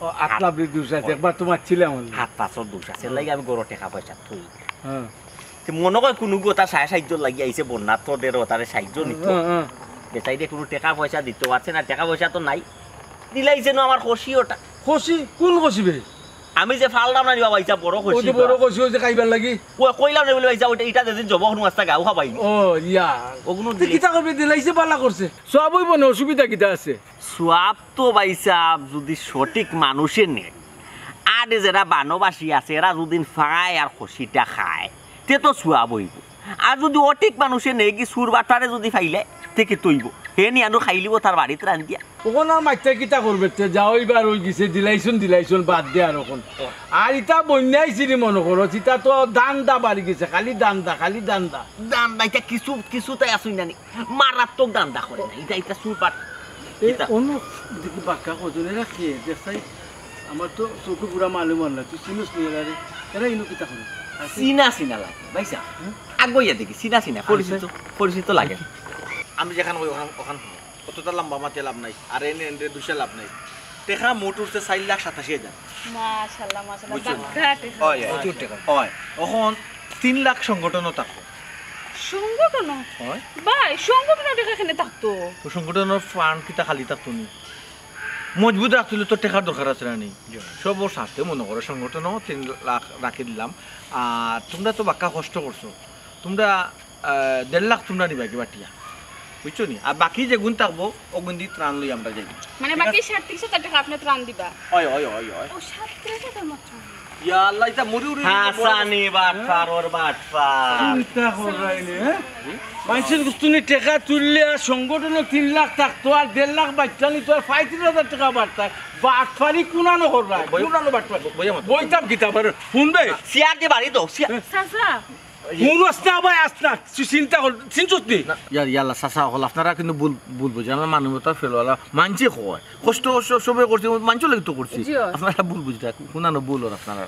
ও, আতলা হাত বিদ্যুৎ আছে, একবার তোমার ছিল আমার। হাত পাঁচর দোষ আছে, হুম। লাগি আমি গরো টেকা পয়সা থই। হুম। তে মনো কয় কুনু কথা সায় সাহায্য লাগি আইছে, বন্যার্তদের ও তারে সাহায্য নিতো। হুম, হুম। বেচারিরে কুনু টেকা পয়সা দিতো পারছে না, টেকা পয়সা তো নাই। দিলাইছে নু আমার খুশি ওটা। খুশি? কোন খুশি বে? আমি যে ফাললাম না নি বাবা, ইটা বড় খুশি ওই যে বা। বড় খুশি, ওই যে খাইবার লাগি। ও কইলাম না বলে, ইটা, ওইটা, ইটা যেদিন জব হনু আস্তা গাও খাবাই। ও, ইয়া। ওগুলো তে দিলে। কিতা করবে? দিলাইছে, বালা করছে। সব হইব না, অসুবিধা কিতা আছে? সওয়াব তো ভাইসাব যদি সঠিক মানুষে নেয়, আর যেরা বানবাসী আছে, এরা যদি পায় আর খুশিটা খায়, তে তো সওয়াব হইব। আর যদি অঠিক মানুষে নেয়, কি চুর বাটপারে যদি পাইলে, তে কিতা হইব? হে নিয়ানো খাইলিব তার বাড়িত রান্ধিয়া। অখন আর মাইত্তা কিতা করবে তে? যা অইবার অই গেছে, দিলাইছন, দিলাইছন, বাদ দে আর অখন। আর ইতা বন্যা আইছে রে মনো করো, ইতা তো ধান্দা বাড়ি গেছে, খালি ধান্দা, খালি ধান্দা। ধান্দা, ইতা কিছু, কিছু তাই আসুন জানি, মারাত্মক ধান্দা করে না, ইতা, ইতা সুপার। এই ইতা। অন্য দেখি বাক্কা কজন এরা কে? দেখছাই, আমার তো চোখে পুরা মালুম আল্লাহ, তুই চিনিস নি এরা রে? এরা ইনো কিতা করে? চিনা চিনা লাগে, ভাইসা। হুম? আগে ইয়া দেখি, চিনা চিনা, আচ্ছা। পরিচিত, পরিচিত লাগে। আমি যেখান কই, ওখান, ওখান অতটা লম্বা মাতে লাভ নাই, আর এনে এনে দুশো লাভ নাই। টেকা মোট উঠছে চার লাখ সাতাশি হাজার। মাশাআল্লাহ, মাশাআল্লাহ, বুঝছো না? বাক্কা টেকা। অয়, অয়। প্রচুর টেকা। অয়। অখন তিন লাখ সংগঠনও থাকো। সংগঠনও? অয়। ভাই, সংগঠনও টেকা কেনে থাকতো? তো সংগঠনর ফান্ড কিতা খালি থাকতো নি? মজবুত রাখতে অইলে তো টেকার দরকার আছে না নি? জি। সবর স্বার্থে মনো করো সংগঠনও তিন লাখ রাখি দিলাম। আর তুমরা তো বাক্কা কষ্ট করছো, তুমরা আহ, দেড় লাখ তুমরা নিবা কিবা টিয়া, বুঝছো নি? আর বাকি যেগুন থাকবো, ওগুন দি ত্রাণ লই আমরা যাইমু। মানে ঠিক বাকি আছে? সাতত্রিশ হাজার টেকা আপনে ত্রাণ দিবা? অয়, অয়, অয়, অয়। ও, সাতত্রিশ হাজার মাত্র? ইয়া আল্লাহ, ইতা মুড়ি উড়ি দিতে বড় হাসানি বাটফার, ওর বাটফার। চিন্তা কররায় নি, হ্যাঁ? মানষর গুস্তুনি টেকা তুললে আর সংগঠনও তিন লাখ থাকতো, আর দেড় লাখ বাট্টা নিতো, আর পঁয়ত্রিশ হাজার টেকা বাট্টা। বাটফারি কুনানো কররায়? বই-, কুনানো বাটফারি? বইয়া মতো। বইতাম কিতা পারে? হুনবে? চেয়ার দি বাড়ি দেও, চেয়ার। চাচা, হুনস না ভাই, আস না, তুই চিন্তা কর, চিনছস নি? না, ইয়া, ইয়াল্লা, চাচা অকল, আপনারা কিন্তু ভুল, ভুল বুঝেন, আমরা মানবতার ফেরিওয়ালা, মানষে কয়, কষ্ট স-, সবে করছি, মানষর লাগি তো করছি। জি, অয়। আপনারা ভুল বুঝরা, কুনানো ভুল অর আপনারা।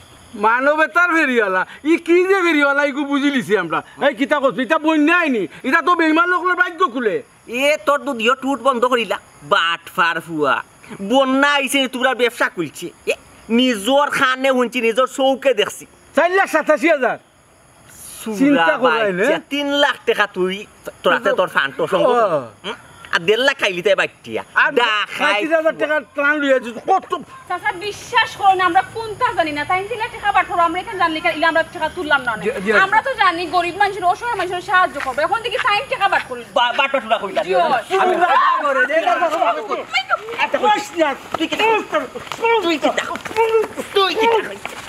মানবতার ফেরিওয়ালা, ই কি যে ফেরিওয়ালা, ইগু বুঝিলিছি আমরা। এই কিতা করছি, ইতা বন্যা আইনি, ইতা তো বেইমান অকলর ভাগ্য খুলে। এ তোর দুধিও টুট বন্ধ করিলা, বাটফার ফুয়া। বন্যা আইছে নি, তোমরা ব্যবসা খুলছে। এ, নিজর কানে হুনছি, নিজর চউখে দেখছি। চাইর লাখ সাতাশি হাজার। চিন্তা করাই নে। তিন লাখ টেকা তুই, তোর হাতে তোর ফান্ড, তোর সঙ্গে। ও। হুম? আর দেড় লাখ খাইলি তাই বাট্টিয়া। আর ডাকাই। পঁচিশ হাজার টেকার ত্রাণ লইয়া আইছস, কত? চাচা, বিশ্বাস করো না, আমরা কুন্তা জানি না। তাইন যেলা টেকা বাটফার, আমরা ইখান জানলে ইলা আমরা টেকা তুললাম না অনে। জি, জি। আমরা তো জানি গরিব মানষর, অসহায় মানষর সাহায্য করবো। অখন দেখি তাইন টেকা বাটফার। বা-, বাটফার কইলা। জি, অয়। আমি বাবা করে দে, বাবা করে দে। আচ্ছা, কইস না। তুই কিতা? তুই কিতা? তুই কিতা?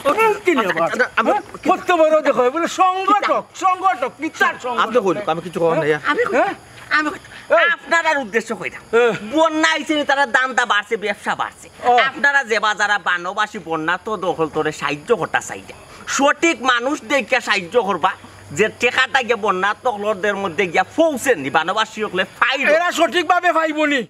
তুই কিতা? আচ্ছা, আচ্ছা, আমি কত বড় দেখো, বলে সংগঠক, সংগঠক, কিতার সংগঠক? আপনি কইন, আমি কিছু কওয়ার নাই। আমি কই, হ্যাঁ? আমি কই, এই। আপনারার উদ্দেশ্য কইরা। হ্যাঁ। বন্যা আইছে নি, তারা ধান্দা বাড়ছে, ব্যবসা বাড়ছে। ও। আপনারা যেবা যারা বানবাসী বন্যাত্ত অকলরে সাহায্য করতা চাইরা, সঠিক মানুষ দেখিয়া সাহায্য করবা, যে টেকাটা গিয়া বন্যাত্ত অকলর মধ্যে গিয়া পৌঁছের নি, বানবাসী অকলে পাইরা। এরা সঠিকভাবে পাইবো নি।